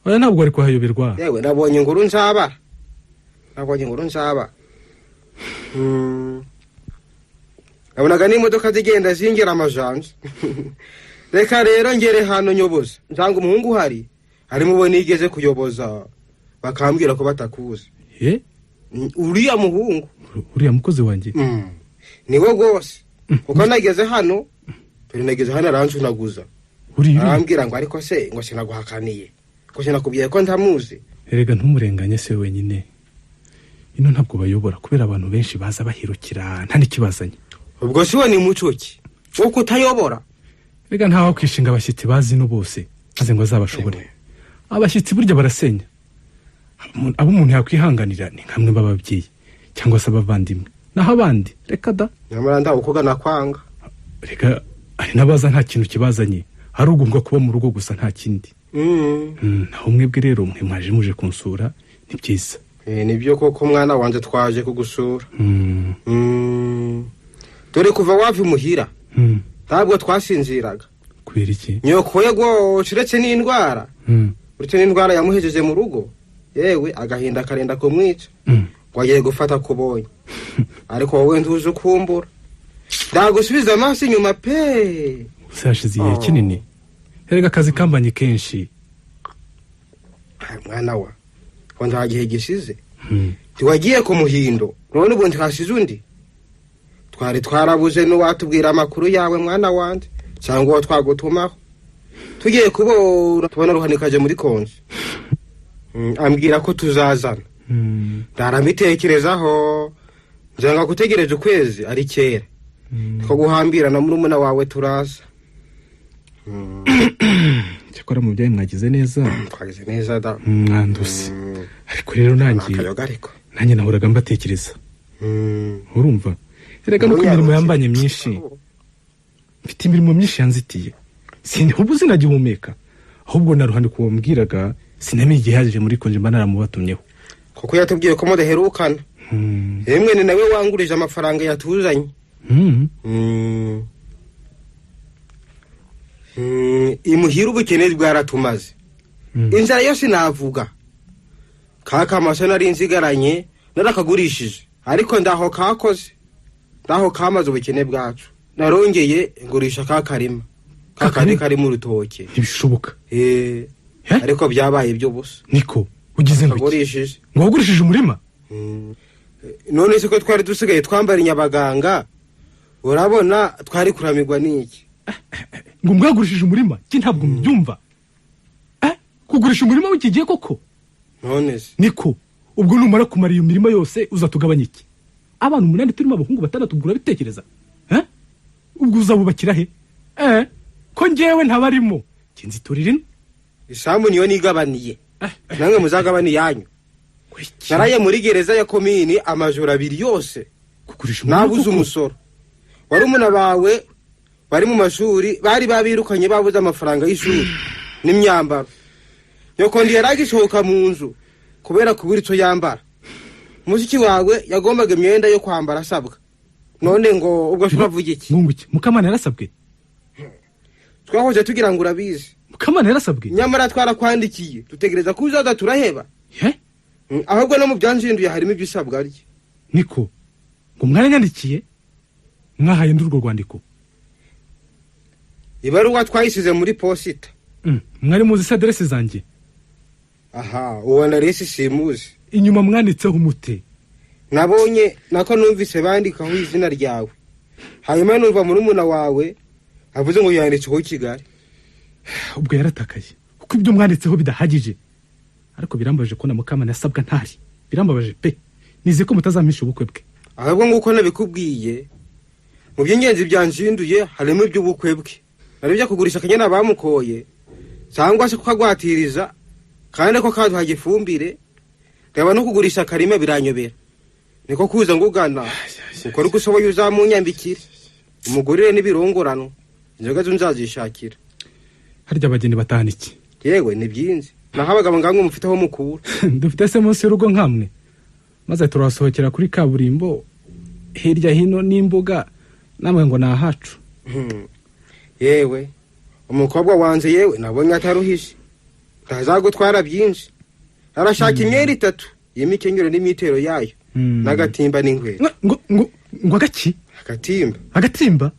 Oya, ntabwo ari kuhayoberwa.
Yewe, nabonye inkuru nzabara, nabonye inkuru nzabara. Nabonaga n'imodoka zigenda zingera amajanja. Reka rero ngere hano nyoboza, nsanga umuhungu uhari harimo uwo nigeze kuyoboza, bakambwira ko batakuzi.
Eh?
Uriya muhungu.
Uriya mukozi wanjye?
Niwe rwose, kuko nageze hano, dore nageze hano arancunaguza.
Uriya?
Arambwira ngo ariko se ngo sinaguhakaniye, ngo sinakubwiye ko ntamuzi?
Erega ntumurenganye se wenyine. Ino ntabwo bayobora kubera abantu benshi baza bahirukira nta n'ikibazanye.
Ubwo si we ni mucuki wo kutayobora?
Rega ntawe kwishinga abashyitsi bazi ino bose maze ngo azabashobore. Abashyitsi burya barasenya. Abo umuntu yakwihanganira ni nkamwe b'ababyeyi cyangwa se abavandimwe, naho abandi reka da.
Nyamara ndawukugana kwanga.
Reka hari n'abaza nta kintu kibazanye, ari ugumbwa kuba mu rugo gusa, nta kindi. Naho mwebwe rero, mwe mwaje muje kunsura, ni byiza.
Eh, nibyo koko mwana wanjye, twaje kugusura. Dore kuva wava imuhira ntabwo twasinziraga.
Kubera iki?
Nyoko we rwose, uretse n'indwara, uretse n'indwara yamuhejeje mu rugo, yewe agahinda karenda kumwica, ngo agiye gufata kubonye. Ariko wowe ntuzi ukumbura, ndagusubiza amaso inyuma pe.
Gusa hashize igihe
Oh.
kinini. Erega akazi kambanye kenshi.
Ay, mwana wa, ngo nta gihe gishize ntiwagiye ku muhindo, none ubu ntihashize undi. Twari twarabuze n'uwatubwira amakuru yawe mwana wanjye, cyangwa uwo twagutumaho. Tugiye kubona tubona Ruhanikaje muri konji. Ambwira ko tuzazana. Ndaramitekerezaho, nzanga gutegereza ukwezi ari kera two guhambira na murumuna wawe turaza.
Cyakora mubyeyi mwagize neza.
Twagize neza da.
Mwanduse. Ariko rero nanjye
Akayoga ariko.
nanjye nahoraga mbatekereza. Urumva Erega nuko imirimo yambanye myinshi, mfite imirimo myinshi yanzitiye, ubu sinagihumeka. Ahubwo na ruhande kuwambwiraga sinamenye igihe yaje muri konje, mba naramubatumyeho.
Kuko yatubwiye ko mudaherukana. Yemwe ni nawe wangurije amafaranga yatuzanye. Imuhira ubukene bwaratumaze, inzara yose navuga. Kakamasa nari nsigaranye narakagurishije, ariko ndaho kakoze, ndaho kamaze ubukene bwacu. Narongeye ngurisha ka karima kakandi karimo urutoke.
Ntibishoboka.
Ariko byabaye iby'ubusa.
Niko ugize ngo
iki?
Ngo wagurishije umurima?
None se ko twari dusigaye twambara inyabaganga, urabona twari kuramirwa n'iki?
Ngo mwagurishije umurima? Ki ntabwo mbyumva. Kugurisha umurima w'iki gihe koko?
None se
niko ubwo numara kumara iyo mirima yose uzatugabanya iki? Abantu 8 turimo abahungu 6, ubwo urabitekereza? Ubwo uzabubakira he? Ko njyewe ntabarimo, kinziturira ino
isambu niyo nigabaniye, namwe muzagabane iyanyu. Naraye muri gereza ya komini amajoro 2 yose nabuze umusoro. Barumuna bawe bari mu mashuri bari babirukanye, babuze amafaranga y'ishuri n'imyambaro. Nyoko ndi yaragisohoka mu nzu kubera kubura icyo yambara. Mushiki wawe yagombaga imyenda yo kwambara asabwa, none ngo ubwo uravuga iki?
Ngunguki Mukamana yarasabwe?
Twahoze tugira ngo urabizi.
Mukamana yarasabwe?
Nyamara twarakwandikiye dutegereza ko uzaza turaheba. Ahubwo no mu byanzinduye harimo ibyo usabwa rye.
Niko ngo mwaranyandikiye, mwahaye ndi urwo rwandiko?
Ibaruwa twayisize muri posita.
Mwari muzi se aderese zanjye?
Aha, uwo narisi simuzi.
Inyuma mwanditseho umute?
Nabonye nako numvise bandikaho izina ryawe, hanyuma numva murumuna wawe avuze ngo yanditseho Kigali.
Ubwo yaratakaye kuko ibyo mwanditseho bidahagije. Ariko birambabaje ko na Mukamana yasabwa ntari, birambabaje pe. Nize ko mutazampisha ubukwe bwe.
Ahubwo nguko nabikubwiye, mu by'ingenzi byanzinduye harimo iby'ubukwe bwe. Nari kugurisha akanyana bamukoye cyangwa se kukagwatiriza, kandi ko kaduhaye ifumbire. Reba no kugurisha akarima biranyobera. Niko kuza ngugana ukora uko ushoboye uzamunyambikire, umugurire n'ibirongorano, inzoga zo nzazishakira.
Harya abageni batahana iki?
Yewe ni byinshi, naho abagabo ngamwe mufite aho mukura.
Dufite se munsi y'urugo nkamwe, maze turasohokera kuri kaburimbo hirya hino n'imbuga, namwe ngo ni ahacu.
Yewe umukobwa wanze, yewe nabonye ataruhishe, ntazagutwara byinshi. Arashaka imyenda 3 y'imikenyero n'imitero yayo, n'agatimba n'inkweto.
Ngo agaki?
Agatimba.
Agatimba?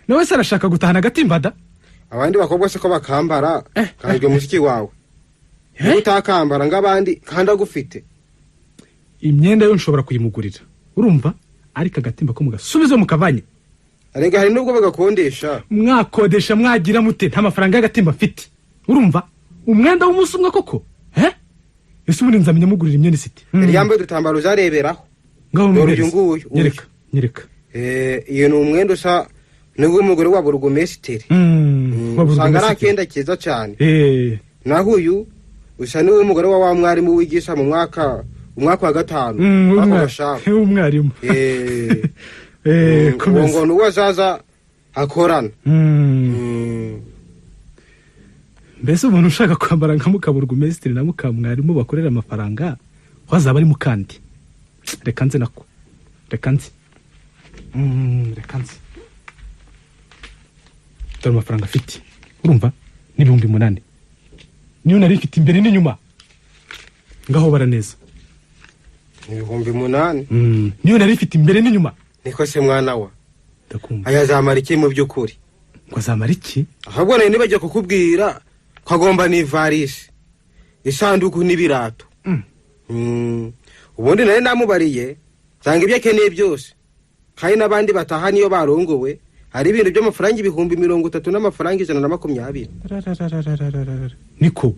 Nawe se arashaka gutahana agatimba da?
Abandi bakobwa se ko bakambara, kanjwe mushiki wawe utakambara ng'abandi kandi agufite.
Imyenda yo nshobora kuyimugurira, urumva, ariko agatimba ko mugasubizo mukavanye.
Arega hari nubwo bagakondesha.
Mwakodesha mwagira mute? Nta mafaranga y'agatimba mfite, urumva? Umwenda w'umunsi umwe koko? Ese ubundi nzamenya mugurira imyenda isite?
Yari yambaye udutambaro uzareberaho.
Ngaho
uyu nguyu.
Nyereka, nyereka.
Iyo ni umwenda usa n'uw'umugore wa burugumesitiri. Usanga ari akenda keza cyane. Naho uyu usa n'uw'umugore wa mwarimu wigisha mu mwaka wa 5.
Umwarimu.
Uwo ngo nuwo azaza akorana.
Mbese umuntu ushaka kwambara nka mukaburugumesitiri na mukamwarimu bakorera amafaranga wazaba ari mukandi. Reka nze nako, reka nze, reka nze. Dore amafaranga afite, urumva, ni 8,000. Niyo nari mfite imbere n'inyuma. Ngaho bara neza.
8,000.
Niyo nari mfite imbere n'inyuma.
Niko se mwana wa?
Ndakumva.
Aya azamara iki mu by'ukuri?
Ngo azamara iki?
Ahubwo nari nibajya kukubwira ko agomba n'ivarisi, isanduku n'ibirato. Ubundi nari namubariye nsanga ibyo akeneye byose, kandi n'abandi bataha niyo barongowe hari ibintu by'amafaranga 30,000 n'amafaranga 120.
Niko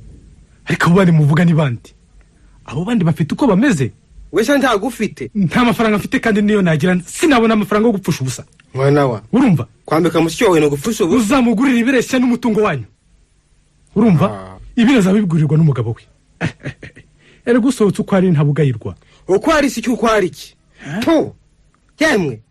ariko abo bandi muvuga ni bandi? Abo bandi bafite uko bameze?
Wese ntagufite.
Nta mafaranga mfite, kandi niyo nagira sinabona amafaranga yo gupfusha ubusa.
Mwana wa,
urumva,
kwambika mushiki wawe no gupfusha ubusa?
Uzamugurira ibireshya n'umutungo wanyu, urumva? Ibiro azabigurirwa n'umugabo we. Erega usohotse uko ari ntabugayirwa.
Uko ari si uko ari iki? To Yemwe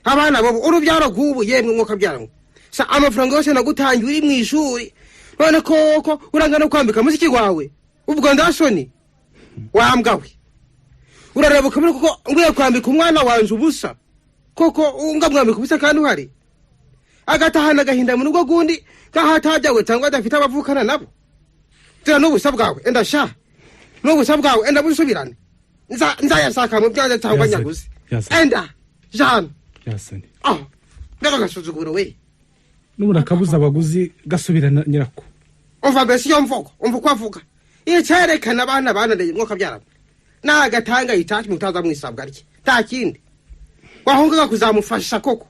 abana bo urubyaro rw'ubu, yemwe mwuka byaro sa amafaranga yose nagutangiye uri mu ishuri, none koko uranga no kwambika muziki wawe ubwo ndasoni wambwawe. Urareba ukabona koko ngwiye kwambika umwana wanje ubusa, koko ngamwambika ubusa kandi uhari agatahana agahinda mu rugo gundi nkaho atajyawe cyangwa adafite abavukana nabo. Tira n'ubusa bwawe enda sha, n'ubusa bwawe enda busubirane, nzayashaka mu byanjye cyangwa nyaguze enda jana
yasani.
Ah, mbega agasuzuguro we!
N'ubu nakabuza abaguzi gasubirana nyirako.
Umva mbese iyo mvugo, umva uko avuga, icyerekana abana bananiye umwuka byarabo nagatanga itacu mutaza mwisabwa rye nta kindi wahungaga kuzamufasha koko.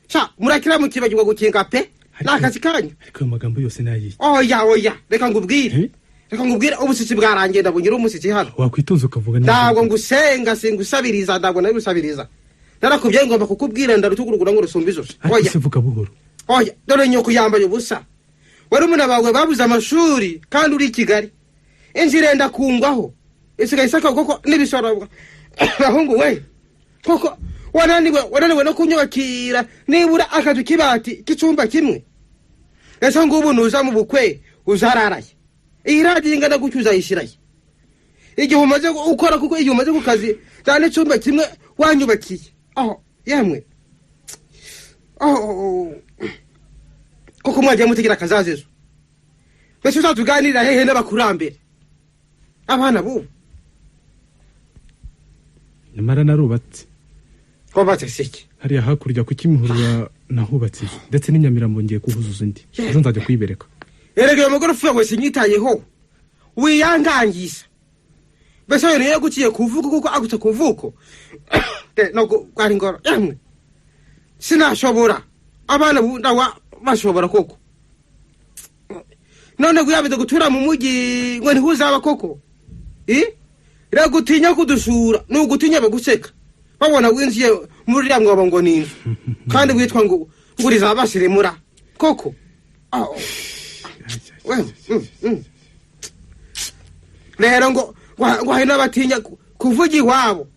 Sha murakira mukibagirwa gukinga pe, ni akazi kanyu.
Ariko ayo magambo yose nayiye.
Oya oya, reka ngubwire, reka ngubwire, ubusitsi bwarangiye, ndabugira umusitsi hano.
Wakwitunza ukavuga neza.
Ntabwo ngusenga, singusabiriza, ntabwo nabigusabiriza, narakubwiye ngomba kukubwira, ndarutugurugura ngo rusumbe ijosi.
Ariko se vuga buhoro.
Oya, dore nyoko yambaye ubusa, barumuna bawe babuze amashuri kandi uri i Kigali, inzu irenda kungwaho isigaye isaka koko n'ibisoro. Bahungu we, koko wananiwe no kunyubakira nibura akazu k'ibati k'icumba kimwe. Ese ngubu nuza mu bukwe uzararaye, iyi radiyo ingana gutyo uzayishyiraye igihe umaze ukora, kuko igihe umaze ku kazi nta n'icumba kimwe wanyubakiye. Aho yemwe, aho koko mwagiye mutegera akazaza ejo, mbese uzatuganirira hehe n'abakurambere abana bubu?
Nyamara narubatse.
Wabatse siki?
Hariya hakurya ku Kimihurura nahubatse inzu, ndetse n'Inyamirambo ngiye kuhuzuza indi, ejo nzajya kuyibereka.
Erega iyo magorofa yawe sinyitayeho, wiyangangiza mbese wene yaguciye kuvuko kuko agutse kuvuko no kwari ngoro. Yemwe sinashobora, abana bubu ndawa bashobora koko. None guyabize gutura mu mujyi ngo ntihuzaba koko. Iragutinya kudusura, ni ugutinya baguseka babona winjiye muri uriya mwobo ngo ni inzu kandi witwa ngo urizabashiremura koko. Rero ngo hari n'abatinya kuvuga iwabo,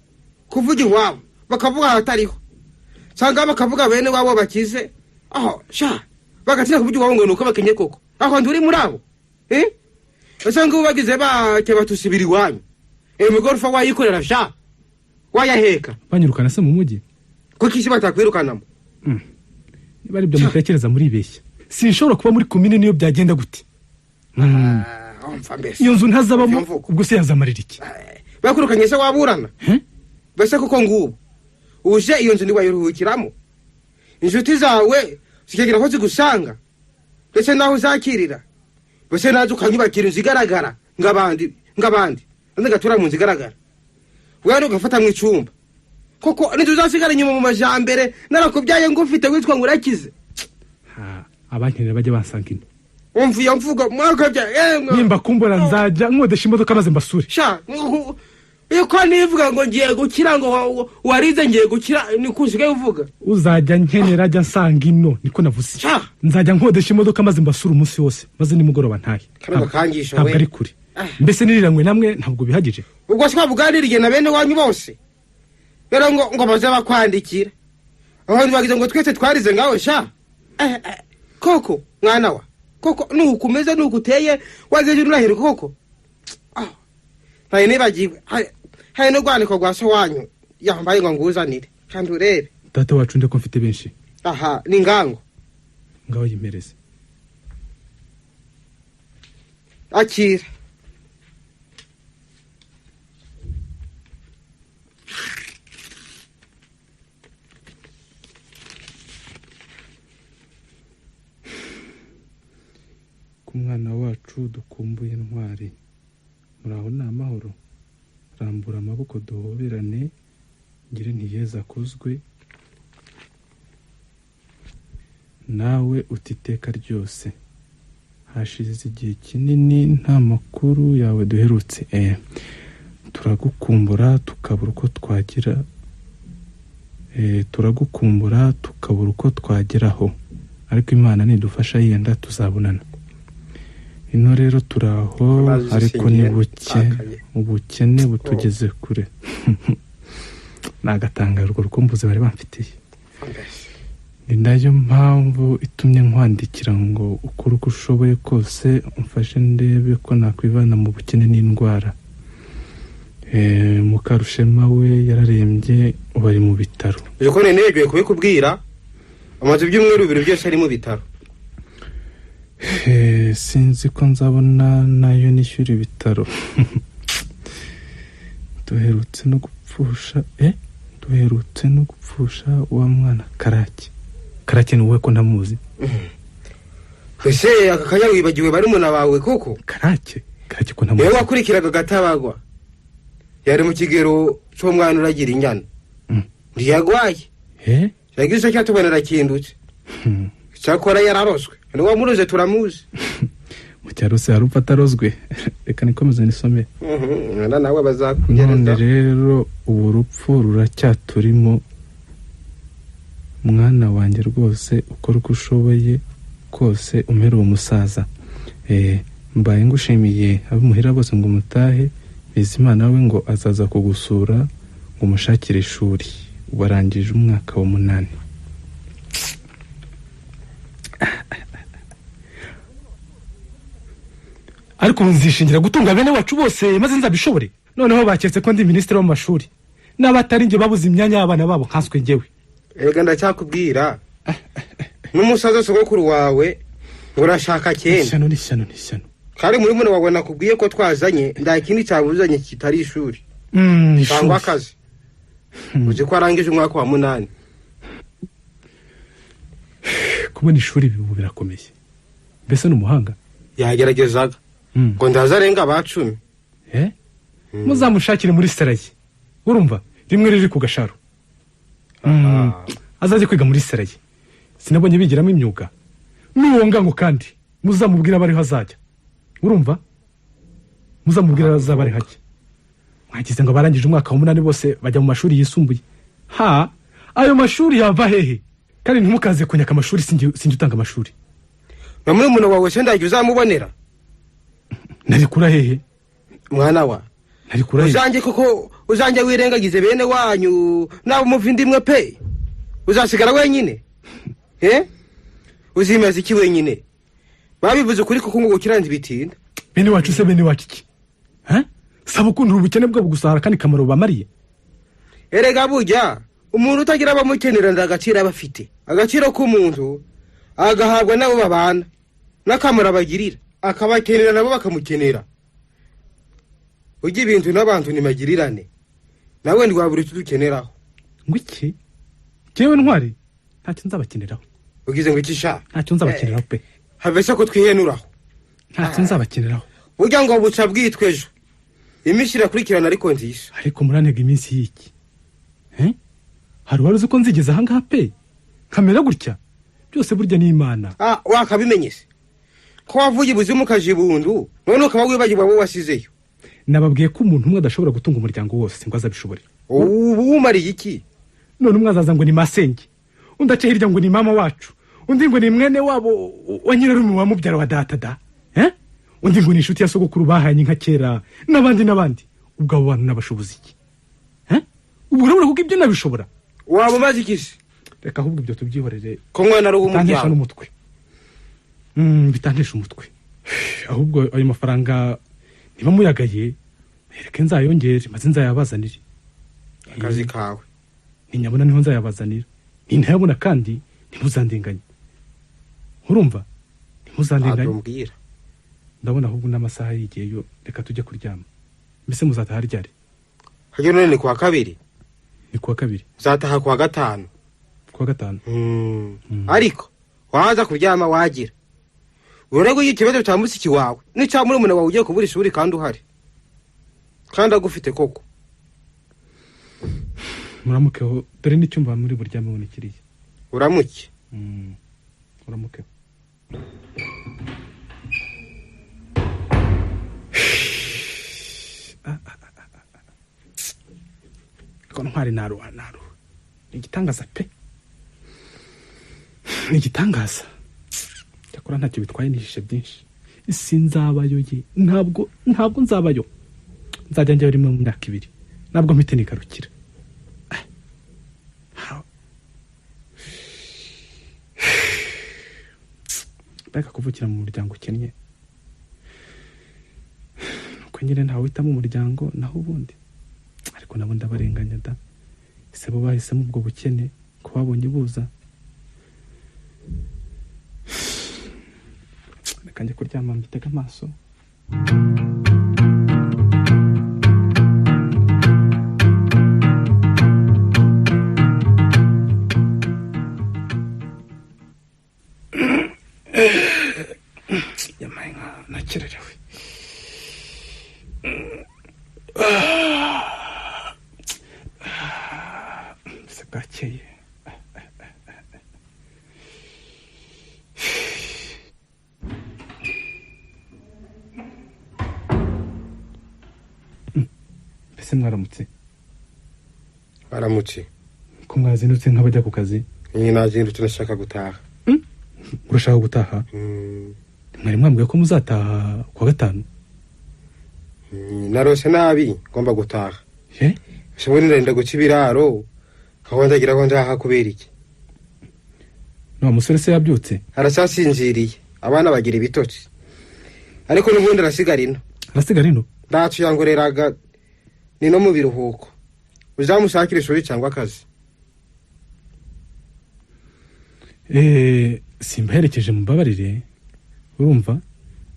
kuvuga iwabo bakavuga ahatariho, cyangwa bakavuga bene wabo bakize. Aho sha bagatinya kuvuga iwabo ngo ni uko bakenye koko. Aho nturi muri abo usanga ubu bagize bake batusibira iwanyu, iyo migorofa wayikorera sha wayaheka.
Banyirukana se mu mujyi?
Kuko isi batakwirukanamo.
Niba ari ibyo mutekereza muribeshya, sinshobora kuba muri komine niyo byagenda gute. Iyo nzu ntazabamo ubwo se yazamarira iki?
Bakurukanye se waburana mbese kuko ngubu uje iyo nzu ntiwayiruhukiramo, inshuti zawe zikagira aho zigusanga ndetse naho uzakirira, mbese nazo ukanyubakira inzu igaragara ng'abandi ng'abandi, ngatura mu nzu igaragara, wewe ugafata mu icumba koko n'inzu uzasigara inyuma mu majambere. Narakubyaye ngufite witwa ngo urakize.
Abankenera bajya bansanga ino.
Umva iyo mvugo mwakabya.
Nimba kumbura nzajya nkodesha imodoka maze mbasure.
Sha uko nivuga ngo ngiye gukira ngo warize ngiye gukira, niko usigaye uvuga.
Uzajya nkenera ajya nsanga ino, niko navuze. Nzajya nkodesha imodoka maze mbasure umunsi wose, maze nimugoroba ntahe. Ntabwo ari kure mbese niriranywe namwe ntabwo bihagije.
Ubwo twabuganiriye na bene wanyu bose rero ngo baze bakwandikira abantu bagize ngo twese twarize ngawe sha. Koko mwana wa koko nuko umeze nuko uteye wageje urahirwa koko. Ntaye nibagiwe hari n'urwandiko rwa so wanyu yambaye ngo nguzanire kandi urebe.
Data wacu nde ko mfite benshi.
Aha ni ngango
ngaho yimereze.
Akira.
Ku mwana wacu dukumbuye Ntwari, muraho ni amahoro, rambura amaboko duhoberane, ngire ntiyeza akuzwe nawe utiteka ryose. Hashize igihe kinini nta makuru yawe duherutse, turagukumbura tukabura uko twagira, turagukumbura tukabura uko twageraho, ariko Imana nidufasha yenda tuzabonana. Ino rero turaho ariko ni buke, ubukene butugeze kure. Nagatangara urwo rukumbuzi bari bamfitiye. Ni nayo mpamvu itumye nkwandikira ngo ukore uko ushoboye kose umfashe ndebe ko nakwivana mu bukene n'indwara. Mukarushema we yararembye ubu ari mu bitaro.
Uzi ko nenejeje kubikubwira, amaze ibyumweru 2 byose ari mu bitaro.
Sinzi ko nzabona nayo nishyura ibitaro. Duherutse no gupfusha wa mwana Karake. Karake ni wowe ko ntamuzi?
Ese aka kanya wibagiwe barumuna bawe koko?
Karake ko ntamuzi.
Niwe wakurikiraga Gatabagwa, yari mu kigero cy'umwana uragira inyana. Ntiyagwaye, yagize icyo cyatubona arakindutse. Cyakora yararoswe, niwe wamuroze turamuzi.
Mu cyaro se hari upfa atarozwe? Reka nikomeze nisomere.
Mwana nawe bazakugereza.
None rero ubu rupfu ruracyaturimo. Mwana wanjye rwose ukora uko ushoboye kose umere uwo musaza. Mbaye ngushimiye abamuhira bose ngo mutahe. Bizimana we ngo azaza kugusura ngo umushakire ishuri, warangije umwaka wa 8. Ariko nzishingira gutunga bene wacu bose maze nzabishobore. Noneho baketse ko ndi minisitiri w'amashuri, n'abatari njye babuze imyanya y'abana babo nkanswe njyewe.
Erega ndacyakubwira, n'umusaza sogokuru wawe urashaka cyenda.
Ishyano n'ishyano n'ishyano.
Kandi muri mune wawe nakubwiye ko twazanye nda kindi cyabuzanye kitari ishuri. Cyangwa akazi. Uzi ko arangije umwaka wa 8.
Kubona ishuri bibu birakomeye. Mbese n'umuhanga
yageragezaga ngo ndaza arenga aba 10.
Muzamushakire muri Seraye, urumva rimwe riri ku Gasharo. Azajye kwiga muri Seraye, sinabonye bigiramo imyuga. N'uwo ngango kandi muzamubwira abariho azajya, urumva muzamubwira azaba ari hake. Mwagize ngo barangije umwaka wa 8 bose bajya mu mashuri yisumbuye. Ha, ayo mashuri yava hehe? Kandi ntimukaze kunyaka amashuri, sinjye utanga amashuri.
Na muri umuntu wawe se ndajya uzamubonera?
Narikura hehe
mwana wa?
Narikura hehe?
Uzanjye koko, uzanjye wirengagize bene wanyu nabo muvindimwe pe, uzasigara wenyine. Uzimaze iki wenyine? Babivuze ukuri kuko ngo gukiranza bitinda.
Bene wacu se bene wacu iki? Saba ukundura ubukene bwabo gusahara kandi kamaro bamariye.
Erega burya umuntu utagira abamukenera ndagaciro aba afite. Agaciro k'umuntu agahabwa nabo babana n'akamaro abagirira, akabakenera nabo bakamukenera. Ujya ibintu n'abantu nimagirirane, nawe ntiwabura icyo udukeneraho.
Ngo iki? Jewe Ntwari ntacyo nzabakeneraho.
Ugize ngo iki sha?
Ntacyo nzabakeneraho pe.
Have se ko twihenuraho.
Ntacyo nzabakeneraho.
Burya ngo buca bwitwe ejo, iminsi irakurikirana ariko nziza.
Ariko murantega iminsi y'iki? Hari uwari uzi ko nzigeze ahangaha pe nkamera gutya? Byose burya ni Imana.
Wakabimenye se ko wavuye ibuzimu ukaja ibundu, none ukaba wibagirwa abo wasizeyo?
Nababwiye ko umuntu umwe adashobora gutunga umuryango wose ngo azabishobore.
Ubu wumariye iki?
None umwe azaza ngo ni masenge, undi ace hirya ngo ni mama wacu, undi ngo ni mwene wabo wa nyirarume wa mubyara wa data da, undi ngo ni inshuti ya sogokuru bahanye nka kera, n'abandi n'abandi. Ubwo abo bantu nabashoboza iki? Ubwo urabona kuko ibyo nabishobora?
Waba umaze iki se?
Reka ahubwo ibyo tubyihorere,
ko mwana ari uw'umuryango.
N'umutwe bitantesha umutwe. Ahubwo ayo mafaranga niba muyagaye reka nzayongere maze nzayabazanire.
Akazi kawe
ninyabona niho nzayabazanira, nintayabona kandi ntimuzandenganye. Urumva? Ntimuzandenganye. Ndabona ahubwo n'amasaha yigiyeyo, reka tujye kuryama. Mbese muzataha ryari?
Hajya none ni kuwa 2.
Ni kuwa 2.
Nzataha kuwa 5.
Kuwa 5.
Ariko waza kuryama wagira urego y'ikibazo cya musiki wawe n'icya murumuna wawe ugiye kubura ishuri kandi uhari kandi agufite koko.
Muramukeho, dore n'icyumba muri buryame kiriya.
Uramuke.
Uramukeho. Ko Ntwari naruha. Ni igitangaza pe. Ni igitangaza. Cyakora ntacyo bitwaye, nihishe byinshi. Sinzabayo ye, ntabwo nzabayo. Nzajya njyayo rimwe mu myaka 2, ntabwo mpite nigarukira. Mbega kuvukira mu muryango ukennye. Nuko nyine ntawe uhitamo umuryango, naho ubundi. Ariko nabo ndabarenganya da. Ese bo bahisemo ubwo bukene ko babonye buza. Reka njye kuryama mbitege amaso. Yamaye nka nakererewe. Se bwakeye. Mbese mwaramutse?
Baramutse.
Ko mwazindutse nk'abajya ku kazi?
Nazindutse nashaka gutaha.
Urashaka gutaha? Mwari mwambwiye ko muzataha kuwa gatanu.
Narose nabi ngomba gutaha. Ese ubundi ndarinda guca ibiraro aho ndagira ko ndaha kubera iki?
Wa musore se yabyutse?
Aracyasinziriye, abana bagira ibitotsi. Ariko n'ubundi arasigara ino.
Arasigara ino?
Ndacu yangoreraga ni no mu biruhuko. Uzamushakira ishuri cyangwa akazi.
Simbaherekeje mumbabarire. Urumva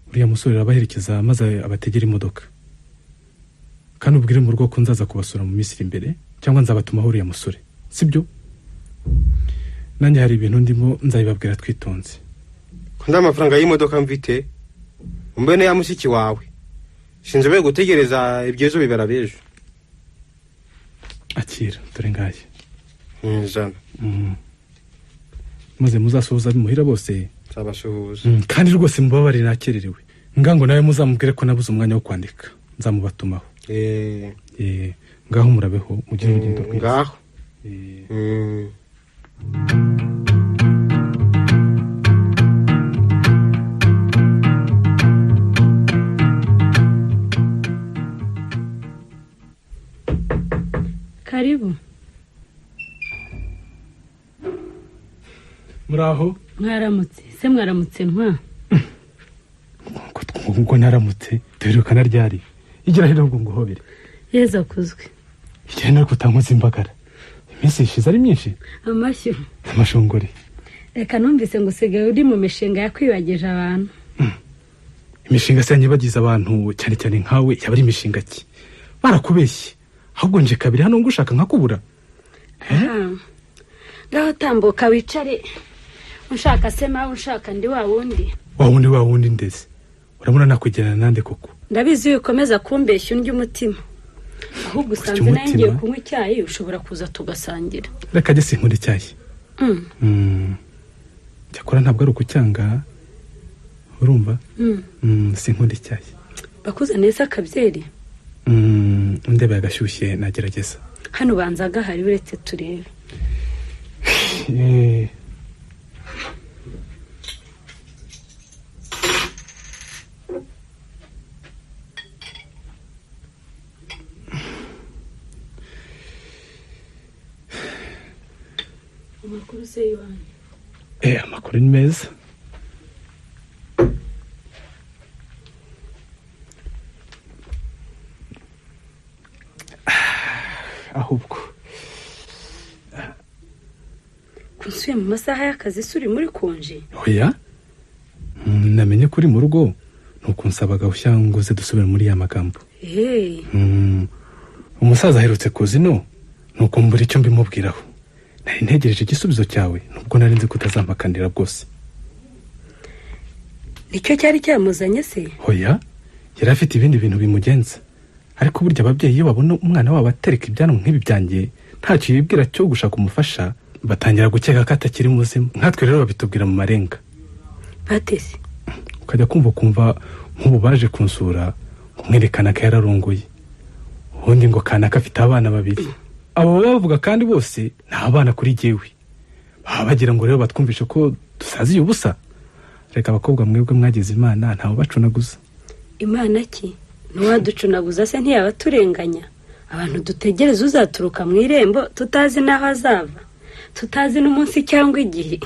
uriya musore arabaherekeza maze abategera imodoka. Kandi ubwire mu rugo ko nzaza kubasura mu minsi iri imbere cyangwa nzabatumaho uriya musore, sibyo? Nanjye hari ibintu ndimo nzabibabwira twitonze.
Ko nta mafaranga y'imodoka mfite, umbene ya mushiki wawe. Sinzobe gutegereza ibyejo bibara bejo.
Akira dore ngaye.
100.
Maze muzasuhuza bimuhira bose.
Nzabasuhuza.
Kandi rwose mubabarire nakererewe. Ngango nawe muzamubwire ko nabuze umwanya wo kwandika. Nzamubatumaho. Ngaho murabeho mugire urugendo rwiza.
Ngaho.
Karibu.
Muraho?
Mwaramutse. Se mwaramutse ntwa?
Ngo naramutse duherukana ryari? Igira hino ngo nguhobere.
Yezu akuzwe.
Igira hino kutankoza imbagara. Iminsi ishize ari myinshi.
Amashyo.
Amashongore.
Reka numvise ngo usigaye uri mu mishinga yakwibagije abantu.
Imishinga se yanyibagiza abantu cyane cyane nkawe yaba ari imishinga ki? Barakubeshye. Ahubwo nje kabiri hano ngushaka nkakubura.
Ngaho tambuka wicare. Ushaka se mawe ushaka ndi wa wundi.
Wa wundi ndeze. Urabona nakwegerana nande koko?
Ndabizi iyo ukomeza kumbeshya undya umutima. Ahubwo usanze nawe ngiye kunywa icyayi ushobora kuza tugasangira.
Reka jye sinkunda icyayi. Cyakora ntabwo ari ukucyanga. Urumva? Sinkunda icyayi.
Bakuzaniye se akabyeri?
Ndebe agashyushye nagerageza.
Hano banza gahari uretse turebe. Amakuru se yiwanyu?
Amakuru ni meza. Ahubwo
kunsuye mu masaha y'akazi suri muri konje?
Oya, namenye ko uri mu rugo nuko nsabaga ushyanguze dusubire muri ya magambo. Umusaza aherutse kuza ino nuko mbura icyo mbimubwiraho. Nari ntegereje igisubizo cyawe nubwo nari nzi ko utazampakanira rwose.
Nicyo cyari cyamuzanye se?
Oya, yari afite ibindi bintu bimugenza. Ariko burya ababyeyi iyo babona umwana wabo atereka ibyanwa nk'ibi byanjye ntacyo yibwira cyo gushaka umufasha, batangira gukeka ko atakiri muzima. Nkatwe rero babitubwira mu marenga.
Batese
ukajya kumva nk'ubu baje kunsura kumwerekana ko yararongoye, ubundi ngo kanaka afite abana babiri. Abo bavuga kandi bose ni abana kuri jyewe. Baba bagira ngo rero batwumvishe ko dusaziye ubusa. Reka abakobwa mwebwe mwagize Imana ntawe bacunaguza.
Imana ki? Ntiwaducunaguza se ntiyaba turenganya? Abantu dutegereza uzaturuka mu irembo tutazi n'aho azava, tutazi n'umunsi cyangwa igihe.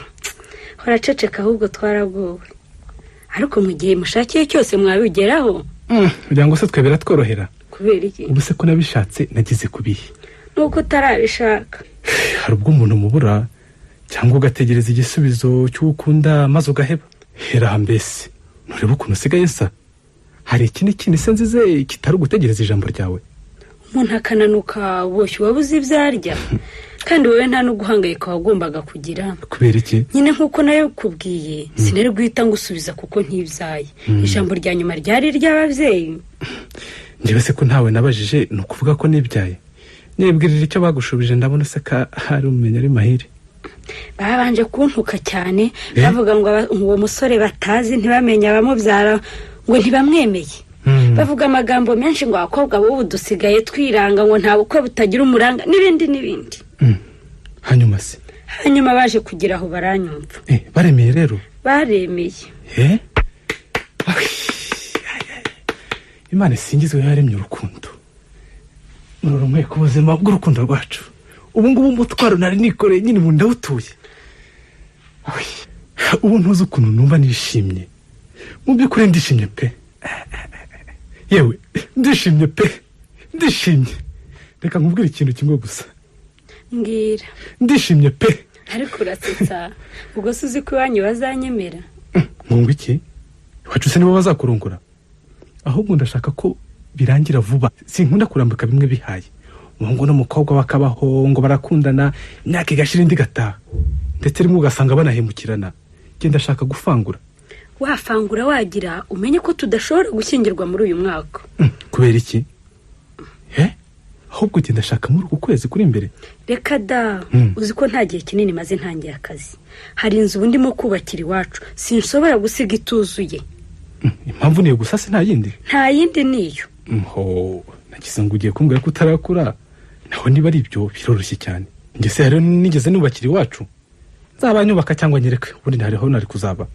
Horaceceka ahubwo twaragowe. Ariko mu gihe mushakiye cyose mwabigeraho.
Kugira ngo se twe biratworohera.
Kubera iki?
Ubu se ko nabishatse nagize kubihe?
Nuko utarabishaka.
Hari ubwo umuntu mubura cyangwa ugategereza igisubizo cy'ukunda maze ugaheba. Hera mbese nturebe ukuntu usigaye nsa. Hari ikindi kintu se nzize kitari ugutegereza ijambo ryawe?
Umuntu akananuka boshye wabuze ibyo arya. Kandi wowe nta no guhangayika wagombaga kugira.
Kubera iki?
Nyine nk'uko nayo kubwiye sinari guhita ngusubiza kuko ntibyaye. Ijambo rya nyuma ryari iry'ababyeyi.
Njyewe se ko ntawe nabajije ni ukuvuga ko nibyaye. Nibwirira icyo bagushubije ndabona se ko hari umenya ari mahire.
Babanje kuntuka cyane bavuga ngo uwo musore batazi ntibamenye abamubyara ngo ntibamwemeye. Bavuga amagambo menshi ngo abakobwa b'ubu dusigaye twiranga ngo nta bukwe butagira umuranga n'ibindi n'ibindi.
Hanyuma se?
Hanyuma baje kugira aho baranyumva.
Baremeye rero?
Baremeye.
Imana isingizwe yaremye urukundo. Murorumwe ku buzima bw'urukundo rwacu. Ubu ngubu umutwaro nari nikoreye nyine ubu ndawutuye. Ubu ntuzi ukuntu numva nishimye. Mu by'ukuri ndishimye pe. Yewe ndishimye pe. Ndishimye. Reka nkubwire ikintu kimwe gusa.
Mbwira.
Ndishimye pe.
Ariko urasetsa. Ubwo se uzi ko iwanyu bazanyemera?
Ngo iki? Iwacu se nibo bazakurongora? Ahubwo ndashaka ko birangira vuba. Sinkunda kurambika bimwe bihaye. Umuhungu n'umukobwa bakabaho ngo barakundana imyaka igashira indi igataha. Ndetse rimwe ugasanga banahemukirana. Njye ndashaka gufangura.
Wafangura wagira umenye ko tudashobora gushyingirwa muri uyu mwaka.
Kubera iki? Ahubwo njye ndashaka muri uku kwezi kuri imbere.
Reka da, uzi ko nta gihe kinini maze ntangiye akazi. Hari inzu ubu ndimo kubakira iwacu, sinshobora gusiga ituzuye.
Impamvu niyo gusa se nta yindi?
Nta yindi niyo.
Ho, nagize ngo ugiye kumbwira ko utarakura. Naho niba ari ibyo biroroshye cyane. Njye se hariho nigeze nubakira iwacu. Nzaba nyubaka cyangwa nyereke, ubundi hariho nari kuzaba.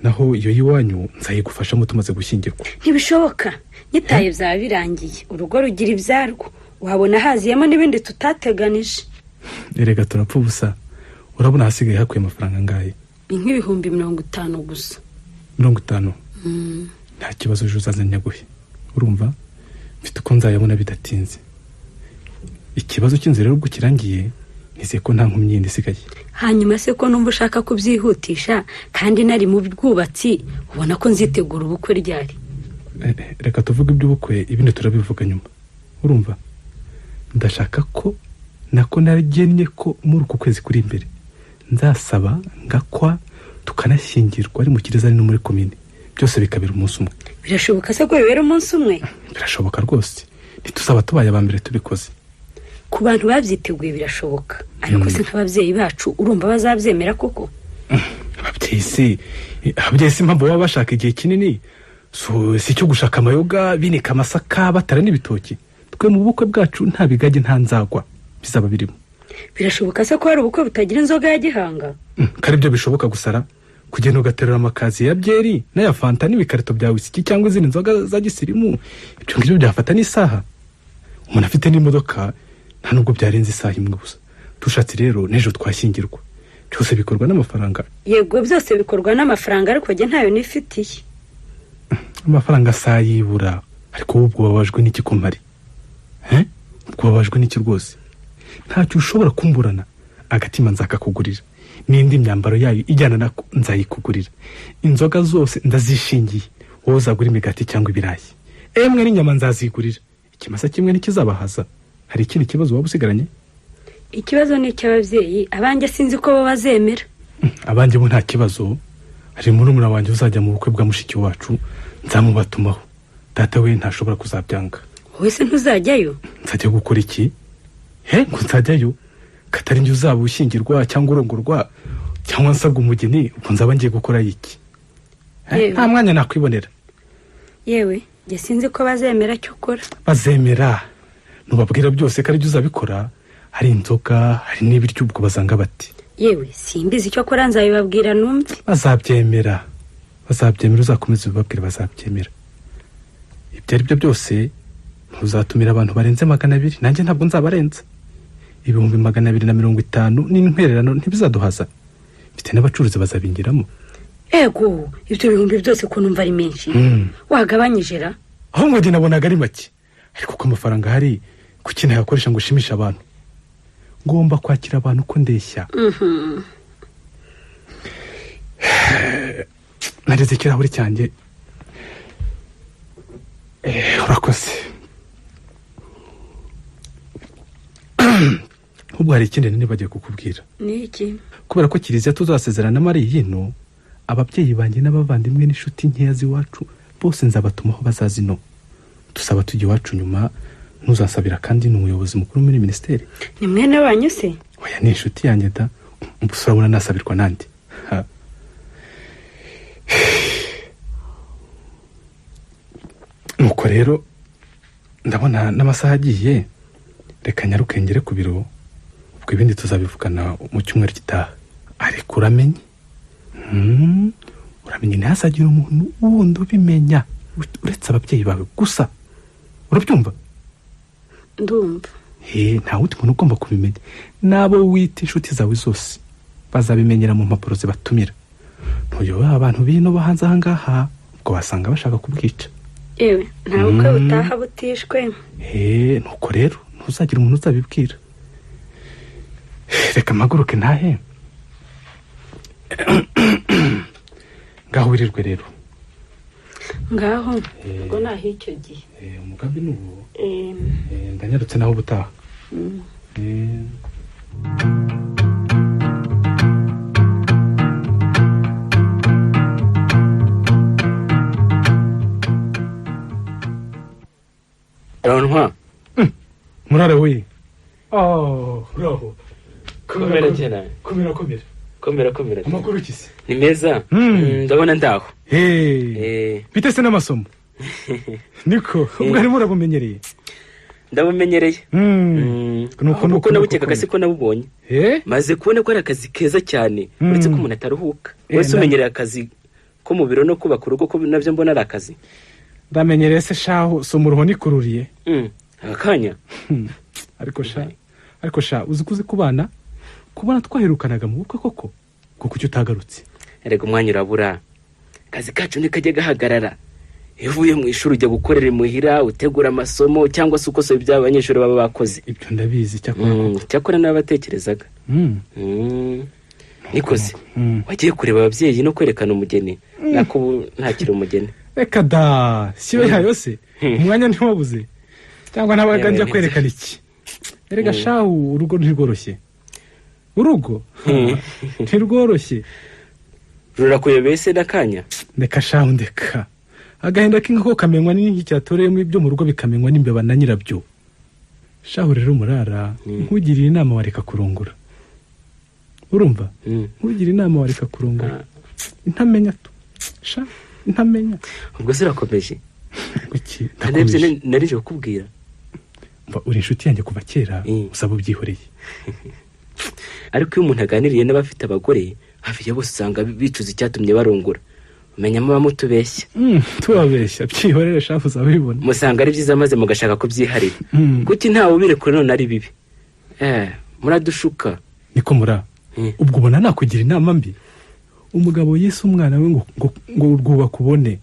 Naho iyo y'iwanyu nzayigufashamo tumaze gushyingirwa.
Ntibishoboka, nyitaye byaba birangiye. Urugo rugira ibyarwo, wabona haziyemo n'ibindi tutateganije.
Erega turapfa ubusa. Urabona hasigaye hakwiye amafaranga angahe?
Ni nk'ibihumbi 50 gusa.
50? Nta kibazo ejo uzaza nyaguhe. Urumva mfite uko nzayabona bidatinze. Ikibazo cy'inzu rero ubwo kirangiye nizeye ko nta nkomyi yindi isigaye.
Hanyuma se ko numva ushaka kubyihutisha kandi nari mu bwubatsi, ubona ko nzitegura ubukwe ryari?
Reka tuvuge iby'ubukwe ibindi turabivuga nyuma. Urumva ndashaka ko nako naragennye ko muri uku kwezi kuri imbere nzasaba ngakwa tukanashyingirwa ari mu kiliziya no muri komine, byose bikabera umunsi umwe.
Birashoboka se ko bibera umunsi umwe?
Birashoboka rwose, ntituzaba tubaye aba mbere tubikoze.
Ku bantu babyiteguye birashoboka, ariko se nk'ababyeyi bacu urumva bazabyemera koko?
Ababyeyi se impamvu baba bashaka igihe kinini si icyo gushaka amayoga binika amasaka batara n'ibitoki. Twe mu bukwe bwacu nta bigage nta nzagwa bizaba birimo.
Birashoboka se ko hari ubukwe butagira inzoga ya gihanga?
Kari byo bishoboka gusara kugenda ugaterura amakazi ya byeri n'aya fanta n'ibikarito bya wisiki cyangwa izindi nzoga za gisirimu. Ibyo ngibyo byafata n'isaha. Umuntu afite n'imodoka nta nubwo byarenze isaha imwe gusa. Tushatse rero n'ejo twashyingirwa. Byose bikorwa n'amafaranga.
Yego byose bikorwa n'amafaranga, ariko njye ntayo nifitiye.
Amafaranga sayibura, ariko wowe ubwo babajwe n'iki kumari? Ubwo babajwe n'iki rwose? Ntacyo ushobora kumburana. Agatima nzakakugurira, n'indi myambaro yayo ijyana nako nzayikugurira. Inzoga zose ndazishingiye, wowe uzagura imigati cyangwa ibirayi, emwe n'inyama nzazigurira. Ikimasa kimwe ntikizabahaza. Hari ikindi kibazo waba usigaranye?
Ikibazo ni icy'ababyeyi. Abanjye sinzi ko bo bazemera.
Abanjye bo nta kibazo. Hari murumuna wanjye uzajya mu bukwe bwa mushiki wacu, nzamubatumaho. Data we ntashobora kuzabyanga.
Wowe se ntuzajyayo?
Nzajya gukora iki? Ngo nzajyayo? Katari njye uzaba ushyingirwa cyangwa urongorwa cyangwa nsabwa umugeni, ubwo nzaba ngiye gukora iki? Nta mwanya nakwibonera.
Yewe njye sinzi ko bazemera cyo ukora.
Bazemera nubabwira byose ko aribyo uzabikora. Hari inzoga, hari n'ibiryo, ubwo bazanga bati.
Yewe simbizi icyo akora, nzabibabwira numve.
Bazabyemera, bazabyemera, uzakomeza ubibabwira bazabyemera. Ibyo ari byo byose ntuzatumira abantu barenze 200, nanjye ntabwo nzabarenza. 250,000 n'intwererano ntibizaduhaza. Mfite n'abacuruzi bazabingiramo.
Ego, ibyo bihumbi byose ko numva ari menshi. Wagabanyije ra?
Aho ngo nabonaga ari make, ariko ko amafaranga ahari kuki ntayakoresha ngo ushimishe abantu? Ngomba kwakira abantu uko ndeshya. Nareze ikirahuri cyanjye. Urakoze. Ubwo hari ikindi nibagiwe kukubwira.
Ni iki?
Kubera ko kiliziya tuzasezeranamo ari iyino, ababyeyi banjye n'abavandimwe n'inshuti nkeya z'iwacu bose nzabatumaho bazaza ino. Tusaba tujya iwacu nyuma, ntuzasabira kandi ni umuyobozi mukuru muri minisiteri.
Ni mwene wanyu se?
Oya, ni inshuti yanjye da. Ubuse urabona nasabirwa nande? Nuko rero ndabona n'amasaha agiye, reka nyaruke ngere ku biro, ubwo ibindi tuzabivugana mu cyumweru gitaha. Ariko uramenye, uramenye ntihazagire umuntu wundi ubimenya uretse ababyeyi bawe gusa. Urabyumva?
Ndumva.
Nta wundi muntu ugomba kubimenya, n'abo wita inshuti zawe zose bazabimenyera mu mpapuro zibatumira. Ntuyobe abantu b'ino bo hanze aha ngaha, ubwo wasanga bashaka kubwica.
Yewe, nta bukwe butaha butishwe.
Nuko rero ntuzagira umuntu uzabibwira. Reka mpaguruke ntahe. Ngaho wirirwe rero.
Ngaho ubwo naho icyo gihe.
Umugambi ni uwo. Ndanyarutse naho ubutaha.
Ronwa.
Murara we. Uraho.
Komera cyane.
Komera komera.
Komera komera.
Amakuru kise?
Ni meza. Ndabona ndaho.
Bite se n'amasomo? Niko, ubwo arimo urabumenyereye?
Ndabumenyereye. Nuko nabukekaga siko nabubonye. Maze kubona ko ari akazi keza cyane, uretse ko umuntu ataruhuka. Wese umenyereye akazi ko mu biro no kubaka urugo ko nabyo mbona ari akazi.
Ndamenyereye se shaho, so muruho nikururiye.
Akanya.
Ariko sha uzi kuzi kubana kubona twaherukanaga mu bukwe koko ko kuki utagarutse?
Erega umwanya urabura. Akazi kacu ntikajya gahagarara. Iyo uvuye mu ishuri ujya gukorera imuhira, utegura amasomo cyangwa se ukosora ibyo abanyeshuri baba bakoze.
Ibyo ndabizi cyakora.
Cyakora n'abatekerezaga. Nikoze. Wagiye kureba ababyeyi no kwerekana umugeni. Nako ubu ntakiri umugeni.
Reka da, siyo yayo se. Umwanya ntiwabuze. Cyangwa nabaga njya kwerekana iki? Erega shahu urugo ntirworoshye. Urugo ntirworoshye.
Rurakuyobeye se n'akanya?
Ndeka shahu ndeka. Agahinda k'inkoko kamenywa n'inki cyatoreyemo ibyo mu rugo bikamenywa n'imbeba na nyirabyo. Shahu rero murara, nkugiriye inama wareka kurongora. Urumva? Nkugiriye inama wareka kurongora. Intamenya tu. Sha, intamenya.
Ubwo se urakomeje?
Kuki?
Ndakomeje. Narije kukubwira.
Mva uri inshuti yanjye kuva kera, usaba ubyihoreye.
Ariko iyo umuntu aganiriye n'abafite abagore, hafi ya bose usanga bicuza icyatumye barongora. Umenyamo bamutubeshya.
Tubabeshya, byihorere shafu uzabibona.
Musanga ari byiza maze mugashaka kubyiharira. Kuki ntawe ubirekura none ari bibi? Muradushuka.
Niko mura. Ubwo ubona nakugira inama mbi? Umugabo yise umwana we ngo urwubaka ubone.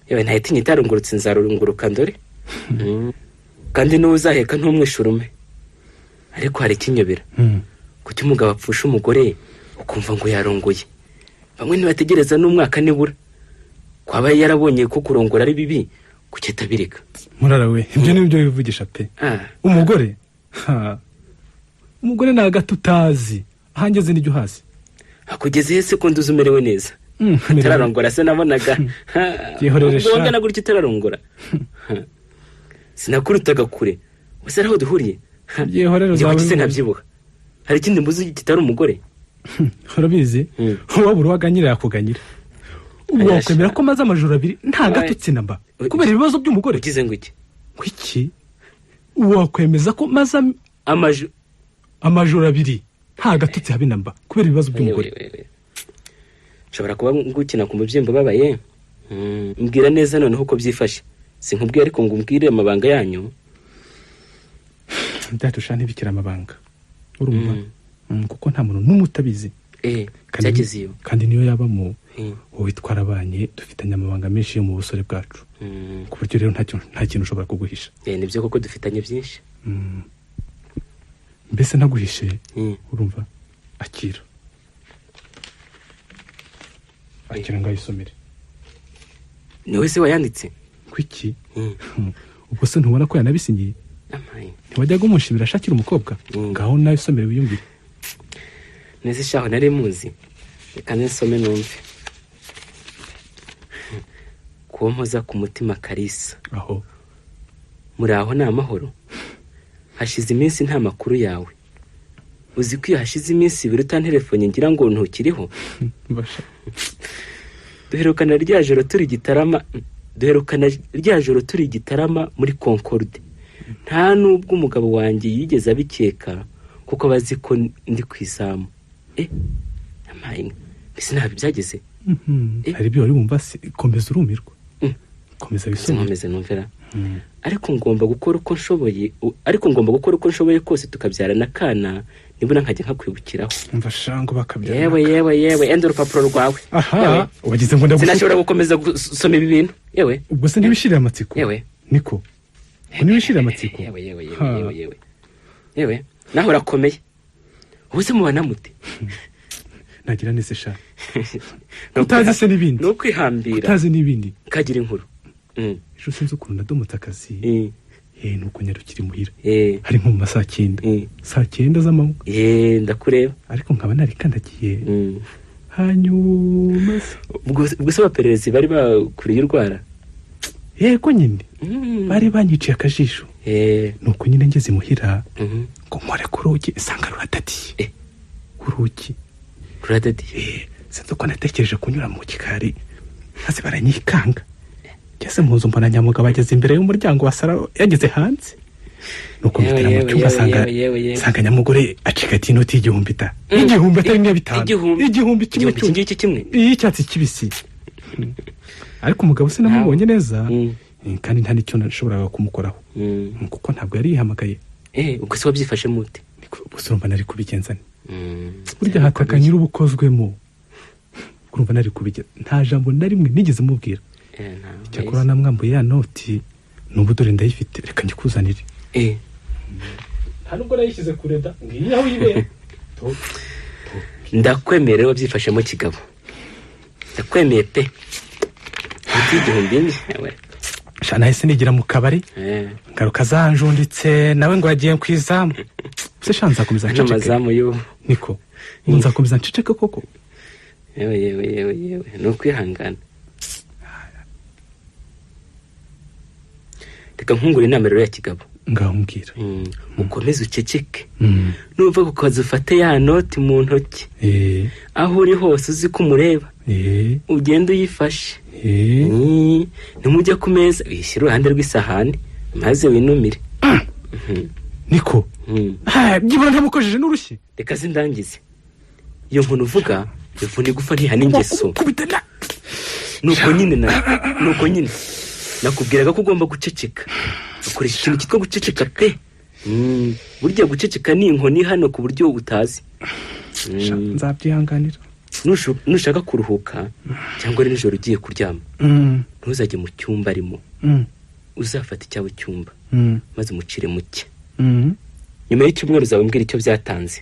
Yewe ntahitinye itarungurutse nzarurunguruka ndore. Kandi n'uzaheka ntumwishurume. Ariko hari ikinyobera. Kuki umugabo apfusha umugore ukumva ngo yarongoye? Bamwe ntibategereza n'umwaka nibura. Kwaba yarabonye ko kurongora ari bibi, kuki atabireka?
Murara we, ibyo ni byo bivugisha pe. Umugore? Umugore ni agato utazi. Ahangeze n'ijyo uhazi.
Akugeze he se ko nduzi umerewe neza? Utararongora se nabonaga.
Byihorere sha.
Ubwo gutyo utararongora. Sinakurutaga kure. Wese araho duhuriye.
Byihorere
uzaba. Se ntabyibuha. Hari ikindi mbuzi kitari umugore?
Urabizi? Wabura uwaganyira yakuganyira. Ubwo wakwemera ko maze amajoro abiri nta gatotsi namba kubera ibibazo by'umugore?
Ugize ngo iki?
Kuki? Wakwemeza ko maze amajoro abiri nta gatotsi habe namba kubera ibibazo by'umugore?
Nshobora kuba ngukina ku mubyimba babaye. Mbwira neza noneho uko byifashe. Sinkubwiye ariko ngo umbwire amabanga yanyu.
Ndatusha ntibikira amabanga. Urumva? Kuko nta muntu n'umwe utabizi.
Byageze iyo.
Kandi niyo yabamo. Wowe twarabanye, dufitanye amabanga menshi yo mu busore bwacu, ku buryo rero nta kintu ushobora kuguhisha.
Nibyo koko dufitanye byinshi.
Mbese ntaguhishe, urumva? Akira akira, ngayisomere.
Ni wowe se wayanditse?
Kuki? Ubwo se ntubona ko yanabisinyiye? Ntiwajyaga umushimira ashakira umukobwa? Ngaho nawe isomere wiyumvire.
Nese shaho nari muzi, reka nsome numve. Kuwo mpoza ku mutima Kalisa.
Aho.
Muri aho ni amahoro? Hashize iminsi nta makuru yawe. Uzi ko iyo hashize iminsi 2 utantelefone ngira ngo ntukiriho? Duherukana rya joro turi Gitarama, duherukana rya joro turi Gitarama muri Concorde. Nta nubwo umugabo wanjye yigeze abikeka kuko bazi ko ndi ku izamu. Mbese ntabwo byageze?
Hari ibyo wari wumva se? Komeza urumirwa. Komeza wisomere.
Nkomeze numvera. Ariko ngomba gukora uko nshoboye, ariko ngomba gukora uko nshoboye kose tukabyarana akana, nibura nkajya nkakwibukiraho.
Umva shango bakabyarana.
Yewe yewe yewe, enda urupapuro rwawe.
Aha, wagize ngo ndagushaka.
Sinashobora gukomeza gusoma ibi bintu. Yewe.
Ubwo se ntibishirire amatsiko?
Yewe.
Niko. Ngo ntibishirire amatsiko?
Yewe yewe yewe yewe. Yewe, naho urakomeye. Ubu se mubana mute?
Nagira nese sha. Utazi se n'ibindi.
No kwihambira.
Utazi n'ibindi.
Kagira inkuru.
Ejo sinzi ukuntu nadomotse akazi. Nuko nyarukira imuhira. Hari nko mu ma saa 9. Saa 9 z'amanywa.
Ndakureba.
Ariko nkaba narikandagiye. Hanyuma
ubwo se abapererezi bari bakuriye urwara?
Yego nyine. Bari banyiciye akajisho. Nuko nyine ngeze imuhira ngo nkore ku rugi nsanga ruradadiye. Urugi
ruradadiye.
Sinzi uko natekereje kunyura mu gikari maze baranyikanga. Ngeze mu nzu mbona nyamugabo ageze imbere y'umuryango wa saro yageze hanze. Nuko mpitira mu cyumba nsanga nyamugore acigatiye inoti y'igihumbi da. Igihumbi atari nka 5. Igihumbi kimwe
kimwe.
Y'icyatsi kibisi. Ariko umugabo sinamubonye neza kandi nta n'icyo nashoboraga kumukoraho kuko ntabwo yari yihamagaye.
Ubwo se wabyifashe mute?
Ubwo se urumva nari kubigenza nte? Burya hataka nyir'ubukozwemo. Urumva nari kubigenza, nta jambo na rimwe nigeze mubwira. Icyakora namwambuye ya noti, n'ubu dore ndayifite, reka njikuzanire. Nta nubwo nayishyize kure da, ngiyi aho yibera.
Ndakwemeye rero wabyifashemo kigabo. Ndakwemeye pe. Inoti y'igihumbi.
Sha nahise nigira mu kabari. Ngaruka zanjunditse nawe ngo yagiye ku izamu. Se sha nzakomeza nceceke.
Amazamu y'ubu.
Niko. Nzakomeza nceceke koko.
Yewe yewe yewe yewe, ni ukwihangana. Reka nkungure inama rero ya kigabo.
Ngaho mbwira.
Ukomeze uceceke. Nuva ku kazi ufate ya noti mu ntoki. Aho uri hose uzi ko umureba. Ugende uyifashe. Nimujya ku meza wishyire uruhande rw'isahani maze winumire.
Niko. Byibura ntamukojeje n'urushyi.
Reka zindangize. Iyo nkunu uvuga ivuna igufa ntihana ingeso. Nuko nyine nuko nyine nakubwiraga ko ugomba guceceka. Ukoresha ikintu cyitwa guceceka pe. Burya guceceka ni inkoni hano ku buryo utazi.
Nzabyihanganira.
Nushaka kuruhuka cyangwa ari nijoro ugiye kuryama, ntuzajye mu cyumba arimo. Uzafata icyawe cyumba maze umucire muke. Nyuma y'icyumweru uzaba umbwira icyo byatanze.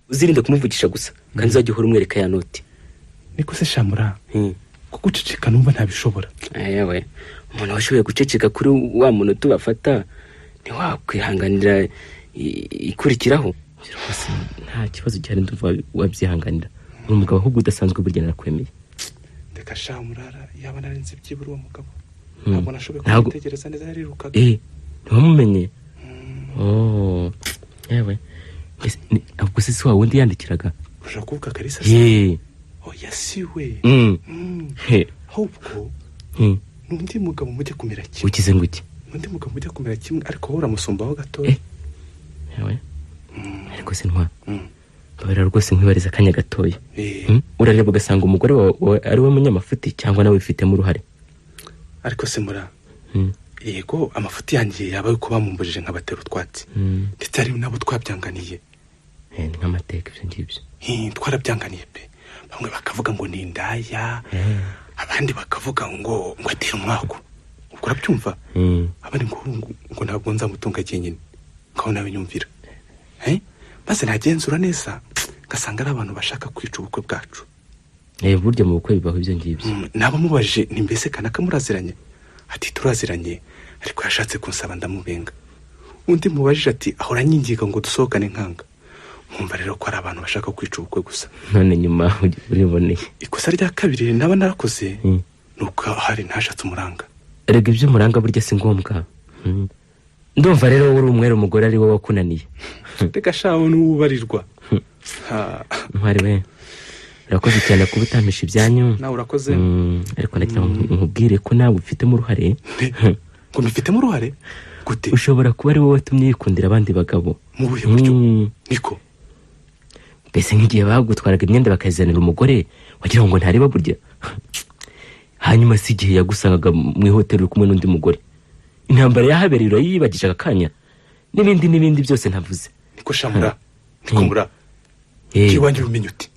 Uzirinde kumuvugisha gusa kandi uzajya uhora umwereka ya noti.
Niko se shamura, kuko guceceka numva ntabishobora.
Yewe, umuntu washoboye guceceka kuri wa muntu tubafata ntiwakwihanganira ikurikiraho. Rwose nta kibazo gihari, ndumva wabyihanganira. Uri umugabo ahubwo udasanzwe, burya narakwemeye.
Reka shamurara, yaba narinzi byibura uwo mugabo. Ntabwo nashoboye kumutegereza neza, yarirukaga.
Ntiwamumenye? Yewe, ubwo se si wa wundi yandikiraga?
Ushobora kuvuga Kalisa se? Oya si we. Ahubwo n'undi mugabo mujya kumera kimwe.
Ukize ngo iki?
N'undi mugabo mujya kumera kimwe, ariko wowe uramusumbaho gatoya.
Yewe, ariko se ntwa mbabarira rwose nkwibariza akanya gatoya. Urareba ugasanga umugore wawe ari we munyamafuti cyangwa nawe wifitemo uruhare?
Ariko se mura, yego amafuti yanjye yaba yuko bamumbujije nkabatera utwatsi, ndetse hari nabo twabyanganiye.
Ni nk'amateka ibyo ngibyo.
Twarabyanganiye pe. Bamwe bakavuga ngo ni indaya, abandi bakavuga ngo atere umwaku. Ubwo urabyumva? Abandi ngo ntabwo nzamutunga jyenyine, ngaho nawe nyumvira. Maze nagenzura neza ngasanga ari abantu bashaka kwica ubukwe bwacu.
Burya mu bukwe bibaho ibyo ngibyo.
Nabamubajije ni mbese kanaka muraziranye? Ati turaziranye, ariko yashatse kunsaba ndamubenga. Undi mubajije ati ahora anyinginga ngo dusohokane nkanga. Nkumva rero ko ari abantu bashaka kwica ubukwe gusa.
None nyuma uriboneye.
Ikosa rya kabiri naba narakoze ni uko hari ntashatse umuranga.
Erega iby'umuranga burya si ngombwa. Ndumva rero uri umwere umugore ari wowe wakunaniye.
Reka shaho n'uwubarirwa.
Ntwari we, urakoze cyane kuba utampisha ibyanyu.
Nawe urakoze.
Ariko nagira ngo nkubwire ko nawe ubifitemo uruhare.
Ngo mbifitemo uruhare? Gute?
Ushobora kuba ari wowe watumye yikundira abandi bagabo.
Mu buhe buryo? Niko.
Mbese nk'igihe bagutwaraga imyenda bakayizanira umugore wagira ngo ntareba burya. Hanyuma si igihe yagusangaga mu ihoteli uri kumwe n'undi mugore. Intambara yahabereye urayibagije aka kanya. N'ibindi n'ibindi byose ntavuze.
Niko shamura. Niko mura. Iwanjye ubimenye ute?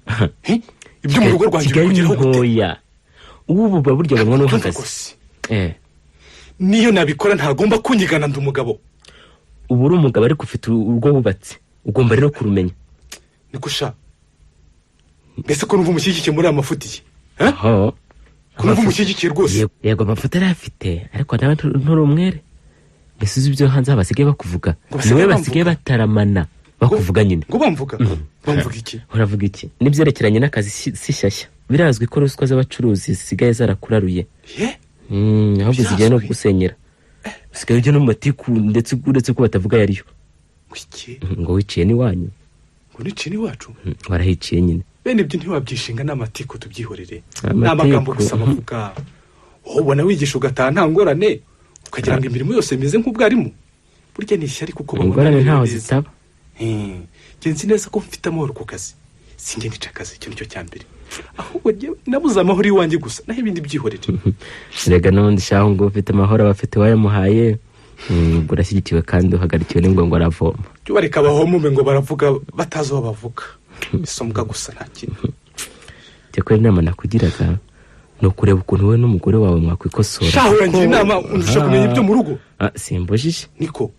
Ibyo mu rugo rwanjye bikugeraho gute?
Ntoya. Ubu buba burya bunwa n'uhagaze.
Niyo nabikora ntagomba kunyigana ndi umugabo.
Ubu uri umugabo ariko ufite urwo wubatse. Ugomba rero kurumenya.
Niko sha. Mbese ko numva umushyigikiye muri aya mafuti ye? Ko numva umushyigikiye rwose.
Yego amafuti arayafite, ariko nawe nturi umwere. Mbese uzi ibyo hanze basigaye bakuvuga? Niwe basigaye bataramana bakuvuga nyine.
Ngo bamvuga? Bamvuga iki?
Uravuga iki? N'ibyerekeranye n'akazi si shyashya. Birazwi ko ruswa z'abacuruzi zisigaye zarakuraruye. Ahubwo zigiye no kugusenyera. Usigaye ujya no mu matiku ndetse uretse ko batavuga yariyo. Ngo wiciye n'iwanyu.
Ngo niciye n'iwacu?
Warahiciye nyine.
Bene ibyo ntiwabyishinga n'amatiku tubyihorere. Ni amagambo gusa bavuga. Wowe ubona wigisha ugataha nta ngorane, ukagira ngo imirimo yose imeze nk'ubwarimu. Burya ni ishyari kuko babona
ingorane ntaho zitaba.
Nzi neza ko mfite amahoro ku kazi. Sinjye nica akazi, icyo nicyo cya mbere. Ahubwo nabuze amahoro iwanjye gusa, naho ibindi byihorere.
Rega n'ubundi shaho ngo ufite amahoro abafite wayamuhaye. Ubwo urashyigikiwe kandi uhagarikiwe n'ingwe ngo aravoma.
Jya ubareka bahomume ngo baravuga batazi uwo bavuga. Isombwa gusa nta kintu.
Cyakora inama nakugiraga ni ukureba ukuntu wowe n'umugore wawe mwakwikosora.
Shaho urangira inama undusha kumenya ibyo mu rugo.
Simbujije.
Niko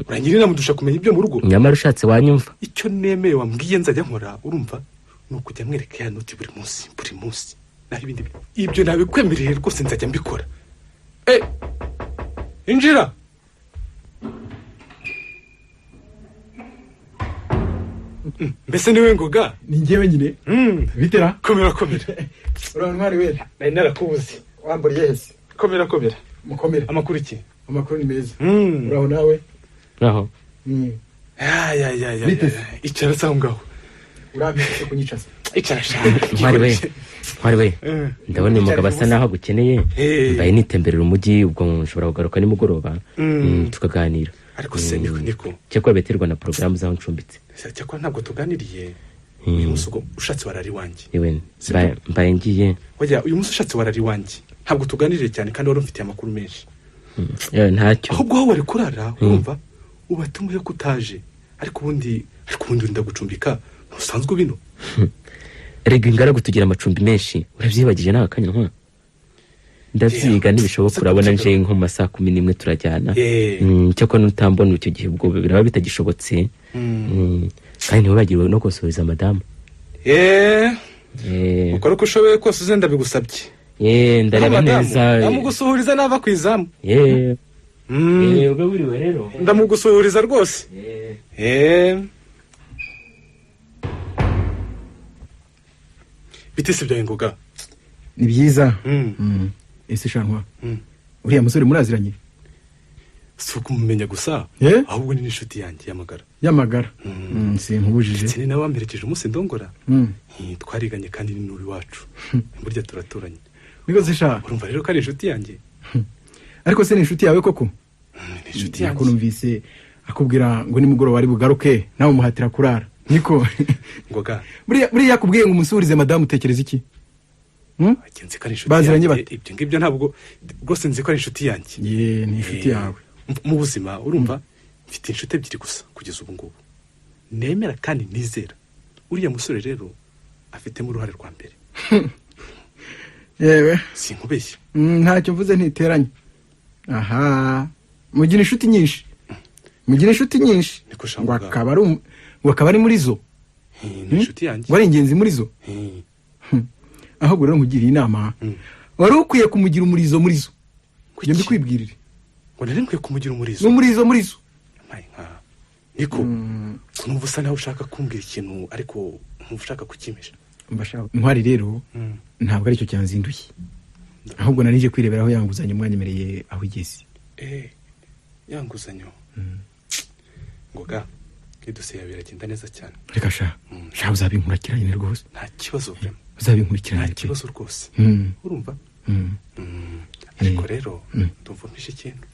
urangira inama undusha kumenya ibyo mu rugo.
Nyamara ushatse wanyumva.
Icyo nemeye wambwiye nzajya nkora urumva ni ukujya mwereka ya noti buri munsi buri munsi. Naho ibindi ibyo nabikwemereye rwose nzajya mbikora. Injira. Mbese niwe ngoga?
Ni njyewe nyine. Bitera?
Komera komera.
Ura ntwari we.
Nari narakubuze.
Wamburiye hese.
Komera komera.
Mukomere.
Amakuru iki?
Amakuru ni meza. Uraho nawe?
Uraho.
Ya. Icara saho ngaho.
Urambise kunyicaza.
Icara sha.
Ntwari we. Ntwari we. Ndabona uyu mugabo asa naho agukeneye. Mbaye nitemberera umujyi ubwo nshobora kugaruka nimugoroba. Tukaganira.
Ariko se niko.
Cyakora biterwa na programu zaho ncumbitse.
Cyakora ntabwo tuganiriye. Uyu munsi ubwo ushatse warari wanjye.
Yewe mbaye ngiye.
Oya uyu munsi ushatse warari wanjye. Ntabwo tuganiriye cyane kandi wari umfitiye amakuru menshi.
Ntacyo.
Ahubwo aho wari kurara urumva ubatumuye ko utaje. Ariko ubundi urinda gucumbika ntusanzwe bino.
Erega ingaragu tugira amacumbi menshi. Urabyibagije nawe akanya ntwa. Ndabyiga ntibishoboka urabona nje nko mu masaha 11 turajyana. Cyakora nutambona icyo gihe ubwo biraba bitagishobotse. Kandi ntiwibagirwe no gusubiza madamu.
Ukora uko ushoboye kose uze ndabigusabye.
Ndareba neza.
Ndamugusuhuriza nava ku izamu.
Ube wiriwe rero.
Ndamugusuhuriza rwose. Bitese byawe ngoga.
Ni byiza. Ese shantwa. Uriya musore muraziranye?
Si ukumumenya gusa, ahubwo ni n'inshuti yanjye y'amagara.
Y'amagara. Sinkubujije.
Ndetse ni nawe wamperekeje umunsi ndongora. Twariganye kandi ni n'uri wacu. Burya turaturanye.
Niko se sha.
Urumva rero ko ari inshuti yanjye.
Ariko se ni inshuti yawe koko?
Ni inshuti yanjye.
Nakunumvise akubwira ngo nimugoroba ari bugaruke nawe umuhatira kurara. Niko.
Ngoga.
Buriya yakubwiye ngo umusurize madamu utekereza iki?
Nzi ko ari inshuti yanjye. Ibyo ngibyo ntabwo rwose nzi ko ari inshuti yanjye.
Ni inshuti yawe.
Mu buzima urumva mfite inshuti ebyiri gusa kugeza ubu ngubu. Nemera kandi nizera. Uriya musore rero afitemo uruhare rwa mbere.
Yewe
sinkubeshye.
Ntacyo mvuze ntiteranye. Aha mugira inshuti nyinshi, mugira inshuti nyinshi.
Niko sha
Ngo
muganga.
akaba ari ngo akaba ari muri zo.
Ni inshuti yanjye.
Ngo ari ingenzi muri zo. Ahubwo rero nkugiriye inama, wari ukwiye kumugira umurizo muri zo.
Kuki?
Njye mbikwibwirire.
Ngo nari nkwiye kumugira umurizo?
N'umurizo muri zo.
Mayi nka niko ko numva usa naho ushaka kumbwira ikintu, ariko nkumva ushaka kukimisha.
Mbasha Ntwari rero, ntabwo aricyo cyanzinduye, ahubwo nari nje kwirebera aho ya nguzanyo mwanyemereye aho igeze.
Ya nguzanyo ngoga, idosiye yawe iragenda neza cyane.
Reka sha, sha uzabinkurikiranye rwose.
Nta kibazo vraiment.
Uzabinkurikiranye
Nta
pe.
kibazo rwose. Urumva? Ariko rero ndumva umpishe ikintu,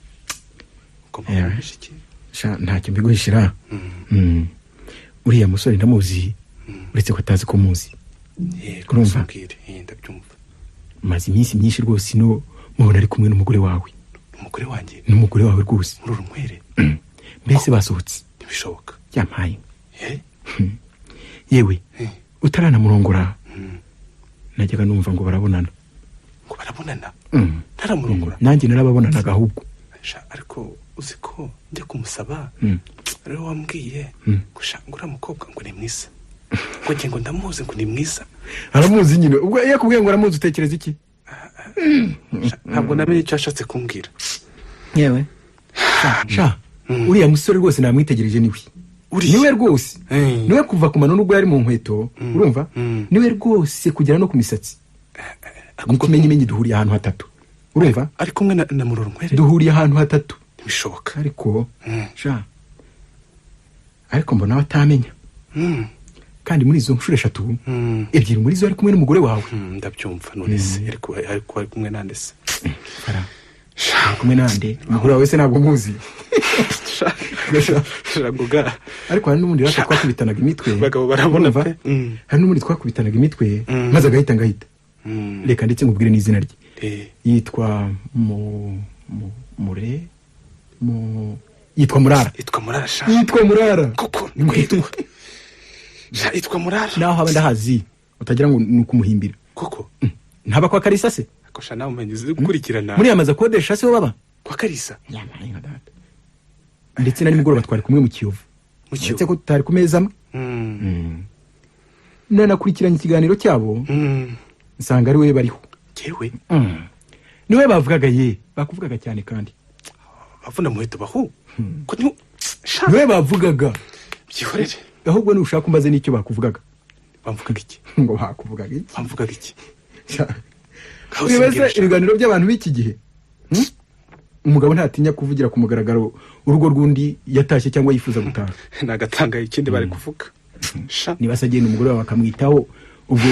ugomba
Yewe.
kumpisha ikintu.
Sha ntacyo mbiguhishira. Uriya musore ndamuzi, uretse ko atazi ko muzi.
Yego.
Urumva?
Umbwire. Ndabyumva.
Maze iminsi myinshi rwose ino mubona ari kumwe n'umugore wawe.
Umugore wanjye?
N'umugore wawe rwose.
Muri urunywere?
Mbese basohotse.
Ntibishoboka.
Yampaye.
Eh?
Yewe, utaranamurongora najyaga numva ngo barabonana.
Ngo barabonana? Ntaramurongora?
Nanjye narababonanaga ahubwo.
Sha, ariko uzi ko njya kumusaba rero wambwiye ngo sha, ngo uriya mukobwa ngo ni mwiza, ngo njye ngo ndamuzi, ngo ni mwiza.
Aramuzi nyine. Ubwo iyo akubwiye ngo aramuzi utekereza iki?
Sha, ntabwo namenye icyo yashatse kumbwira.
Yewe sha, sha uriya musore rwose namwitegereje, niwe.
Uriya?
Niwe rwose. Niwe kuva ku mano n'ubwo yari mu nkweto, urumva? Niwe rwose kugera no ku misatsi. N'ikimenyimenyi duhuriye ahantu hatatu, urumva?
Ari kumwe na Murorunkwere?
Duhuriye ahantu hatatu.
Ntibishoboka.
Ariko sha, ariko mbona batamenya. Kandi muri izo nshuro eshatu, ebyiri muri zo ari kumwe n'umugore wawe.
Ndabyumva. None se ariko ariko ari kumwe nande se?
Fara, ari kumwe nande? Umugore wawe se ntabwo muzi?
Ngoga.
Ariko hari n'ubundi rero twakubitanaga imitwe.
Abagabo barabona
Urumva?
pe.
Hari n'ubundi twakubitanaga imitwe maze agahita ngahita. Reka ndetse nkubwire n'izina rye. Yitwa mu mu mure mu yitwa Murara.
Yitwa Murara sha.
Yitwa Murara.
Koko niko yitwa sha, yitwa Murara.
Naho haba ndahazi, utagira ngo ni ukumuhimbira.
Koko?
Ntaba kwa Karisa se?
Ako sha, nawe umenye uzi gukurikirana.
Muri amazu akodesha se ho baba?
Kwa Karisa?
Yampaye nka data. Ndetse na nimugoroba twari kumwe mu Kiyovu.
Mu Kiyovu?
Uretse ko tutari ku meza amwe. Nanakurikiranye ikiganiro cyabo, nsanga ari we bariho.
Jewe?
Niwe bavugaga ye, bakuvugaga cyane kandi.
Bavuna muheto bahu ko ni sha.
Niwe bavugaga.
Byihorere.
Ahubwo nushaka umbaze n'icyo bakuvugaga.
Bamvugaga iki?
Ngo bakuvugaga iki?
Bamvugaga iki?
Sha.
Ngaho
Wibaze
simbwira sha.
ibiganiro by'abantu b'iki gihe. Umugabo ntatinya kuvugira ku mugaragaro urugo rw'undi yatashye cyangwa yifuza gutaha.
Nagatanga ikindi bari kuvuga sha.
Niba se agenda umugore wawe akamwitaho, ubwo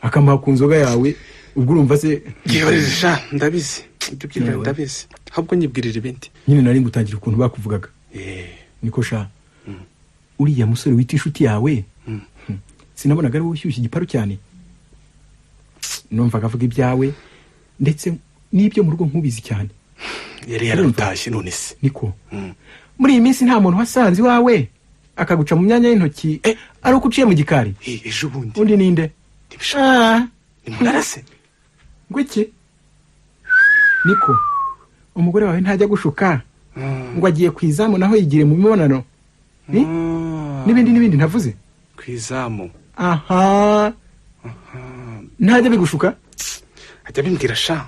akamuha ku nzoga yawe, ubwo urumva se?
Byihorere sha, ndabizi ibyo byihorere.
Yewe.
Ndabizi, ahubwo nyibwirira ibindi.
Nyine nari ngutangira ukuntu bakuvugaga. Niko sha, uriya musore wita inshuti yawe, sinabonaga ari wowe ushyushye igiparu cyane? Numvaga avuga ibyawe ndetse n'ibyo mu rugo nkubizi cyane.
Yari yararutashye none se?
Niko, muri iyi minsi nta muntu wasanze iwawe akaguca mu myanya y'intoki ari uko uciye mu gikari?
Ejo bundi.
Undi ninde?
Ntibishoboka. Ni Murara se?
Ngo iki? Niko, umugore wawe ntajya gushuka ngo agiye ku izamu naho yigire mu mibonano? Ni? N'ibindi n'ibindi ntavuze.
Ku izamu?
Aha, ntajya bigushuka?
Ajya abimbwira sha.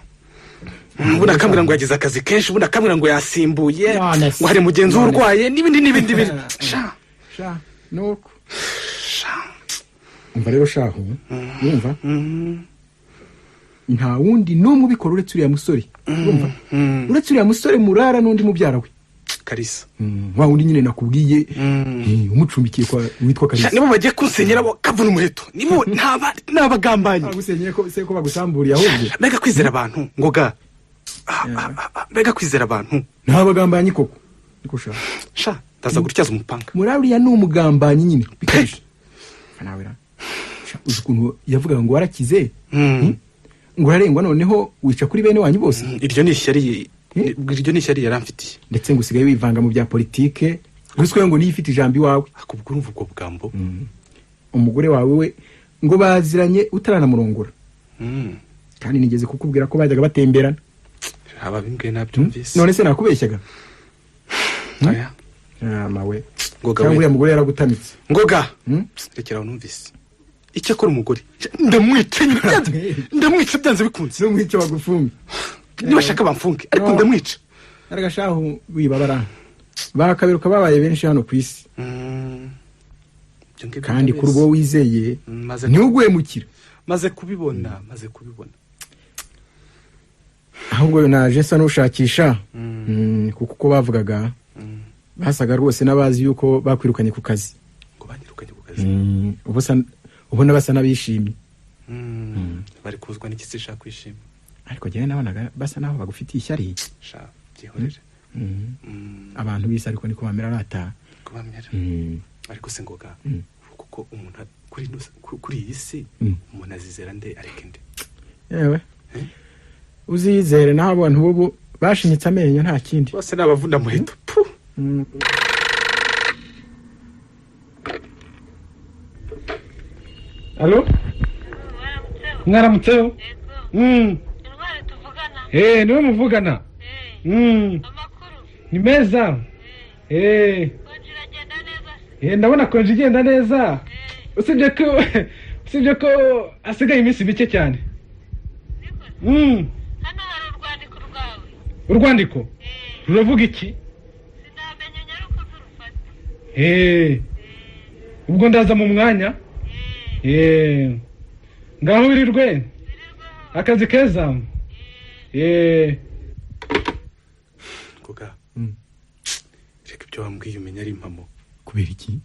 Ubundi akambwira ngo yagize akazi kenshi, ubundi akambwira ngo yasimbuye,
None se.
ngo hari mugenzi we
None se.
urwaye, n'ibindi n'ibindi bindi sha.
Sha nuko.
Sha.
Umva rero shahu, urumva, nta wundi n'umwe ubikora uretse uriya musore, urumva? Uretse uriya musore Murara n'undi mubyara we.
Karisa?
Wa wundi nyine nakubwiye, umucumbikiye kwa witwa
Sha,
Karisa.
nibo bagiye kunsenyera bo kavuna umuheto, nibo n'abagambanyi.
Bagusenyeye ko se ko bagusamburiye ahubwo?
Mbega kwizera abantu ngoga. Mbega kwizera abantu.
Nta bagambanyi koko, niko sha.
Sha, ndaza gutyaza umupanga.
Murara uriya ni umugambanyi nyine bikabije. Nawe ra. Sha, uzi ukuntu yavugaga ngo warakize? Ngo urarengwa noneho wica kuri bene wanyu bose.
Iryo ni ishyari, iryo ni ishyari yaramfitiye.
Ndetse ngo usigaye wivanga mu bya politike, ruswa ngo niyo ifite ijambo iwawe.
Akubwo urumva ubwo bwambo.
Umugore wawe we ngo baziranye utaranamurongora. Kandi nigeze kukubwira ko bajyaga batemberana.
Ababimbwiye nabyumvise.
None se nakubeshyaga?
Oya.
Mawe.
Ngoga.
Cyangwa uriya mugore yaragutamitse.
Ngoga. Rekera aho numvise. Icyakora umugore ndamwica nyine, ndamwica byanze bikunze.
Numwica bagufunge.
Nibashaka bamfunge, ariko ndamwica.
Aragashahu wibabara. Bakabiruka babaye benshi hano ku isi. Kandi kuri uwo wizeye ntiuguhemukira.
Maze kubibona, maze kubibona.
Ahubwo naje sa n'ushakisha kuko uko bavugaga basaga rwose n'abazi yuko bakwirukanye ku kazi.
Ngo banyirukanye ku kazi?
Ubona basa n'abishimye.
Bari kuzwa n'iki se shaka kwishima?
Ariko njyewe nabonaga basa naho bagufitiye ishyari.
Sha byihorere.
Abantu bise ariko niko bamera rata.
Ko bamera. Ariko se Ngoga, kuko umuntu kuri iyi si umuntu azizera nde ariko nde?
Yewe. Uzizere naho abantu bubu bashinyitse amenyo nta kindi.
Bose nabavuna muheto.
Allo? Mwaramutseho?
Intwari tuvugana?
Niwe muvugana.
Amakuru?
Ni meza.
Konji iragenda neza se?
Ndabona konji igenda neza. Usibye ko asigaye iminsi mike cyane.
Hano hari urwandiko rwawe.
Urwandiko? Ruravuga iki?
Sinamenya nyaruko nturufate.
Ubwo ndaza mu mwanya. Ngaho wirirwe. Akazi keza.
Ngoga. Reka ibyo wambwiye umenya ari impamo.
Kubera iki?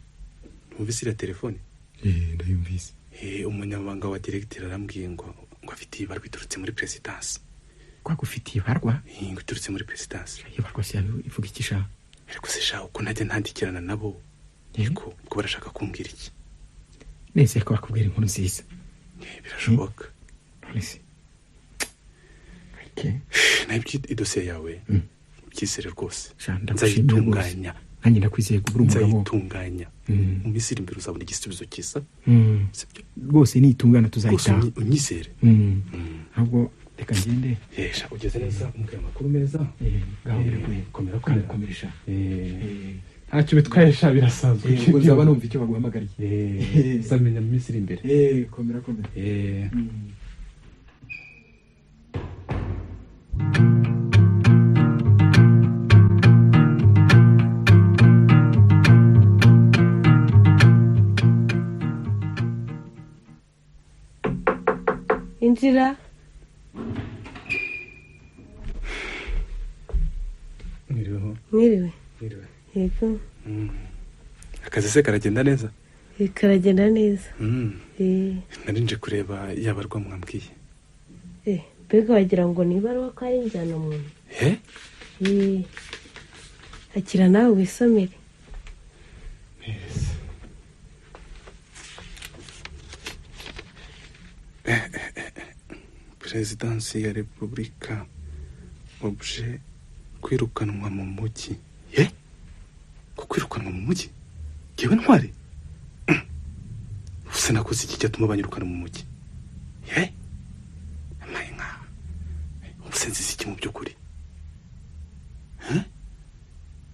Numvise iriya telefone?
Ndayumvise.
Umunyamabanga wa directeur arambwiye ngo afite ibarwa iturutse muri presidence.
Kwa gufitiye ibarwa?
Ngo iturutse muri presidence.
Ibarwa se ivuga iki sha?
Ariko se sha uko najya ntandikirana nabo. Yego, ubwo barashaka kumbwira iki?
Nese ko bakubwira inkuru nziza.
Birashoboka.
None se. Okay.
Nabyo idosiye yawe. Byizere rwose.
Nzayitunganya. Nanjye ndakwizeye kubura umugabo.
Nzayitunganya. Mu minsi iri imbere uzabona igisubizo cyiza. Sibyo?
Rwose nitungana tuzayitaha.
Rwose unyizere.
Ahubwo reka ngende.
Sha ugeze neza, umbwira amakuru meza.
Ngaho biraguye.
Komera komera.
Komeresha.
Ntacyo bitwaye sha birasanzwe.
Ubwo nzaba numva icyo baguhamagariye.
Uzamenya mu minsi iri imbere.
Komera komera.
Injira.
Mwiriweho.
Mwiriwe.
Mwiriwe.
Yego.
Akazi se karagenda neza?
Karagenda neza.
Nari nje kureba yabarwa mwambwiye.
Mbega wagira ngo ni ibaruwa ko ari injyana muntu. Akira nawe wisomere.
Perezidansi ya Repubulika obje kwirukanwa mu mujyi. Ko kwirukanwa mu mujyi? Jewe Ntwari? Use nakoze iki cyatuma banyirukana mu mujyi? Amaye nka. Ubuse nziza iki mu by'ukuri?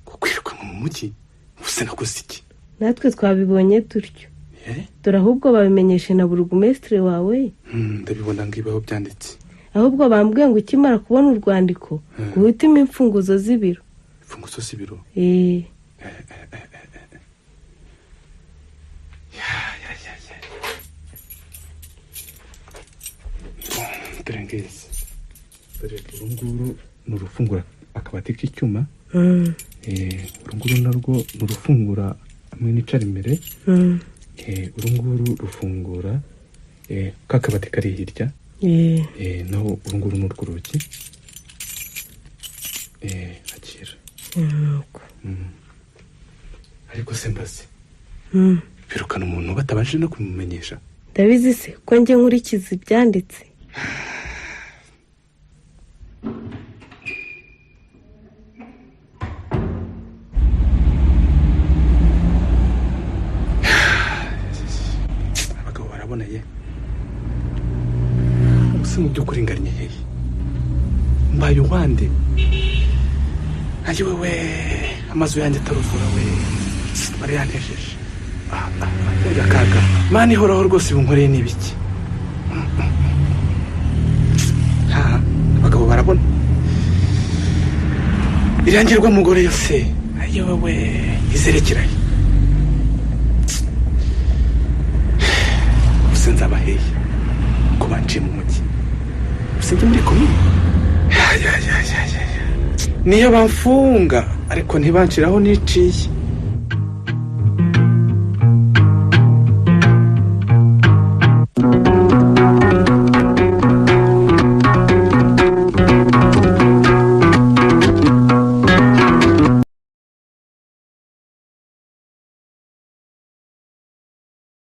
Ko kwirukanwa mu mujyi? Ubuse nakoze iki?
Natwe twabibonye tutyo. Dore ahubwo babimenyeshe na burugumesitiri wawe.
Ndabibona ngibaho byanditse.
Ahubwo bambwiye ngo ukimara kubona urwandiko guhitimo imfunguzo z'ibiro.
Imfunguzo z'ibiro? Dore ngizi. Dore uru nguru ni urufungura akabati k'icyuma. Uru nguru narwo ni urufungura hamwe n'icara imbere. Uru nguru rufungura kakabati kari hirya. Naho uru nguru ni urw'urugi. Akira. Ariko se mbaze. Birukana umuntu batabanje no kumumenyesha.
Ndabizi se ko njye nkurikiza ibyanditse.
By'ukuri ngannye hehe? Mbaye uwande? Ayiwe we, amazu yanjye ataruzura we, barayantejeje. Ah, ah, ah, mbega akaga! Mana ihoraho rwose, ubu nkoreye ni ibiki? Ha, abagabo barabona irangirwa mugore yose. Ayiwe we, izerekeranye gusa nzaba hehe ko banciye mu mujyi? Gusa njye muri komini. Ya, ya, ya, ya, ya, ya. Niyo bamfunga ariko ntibanciraho niciye.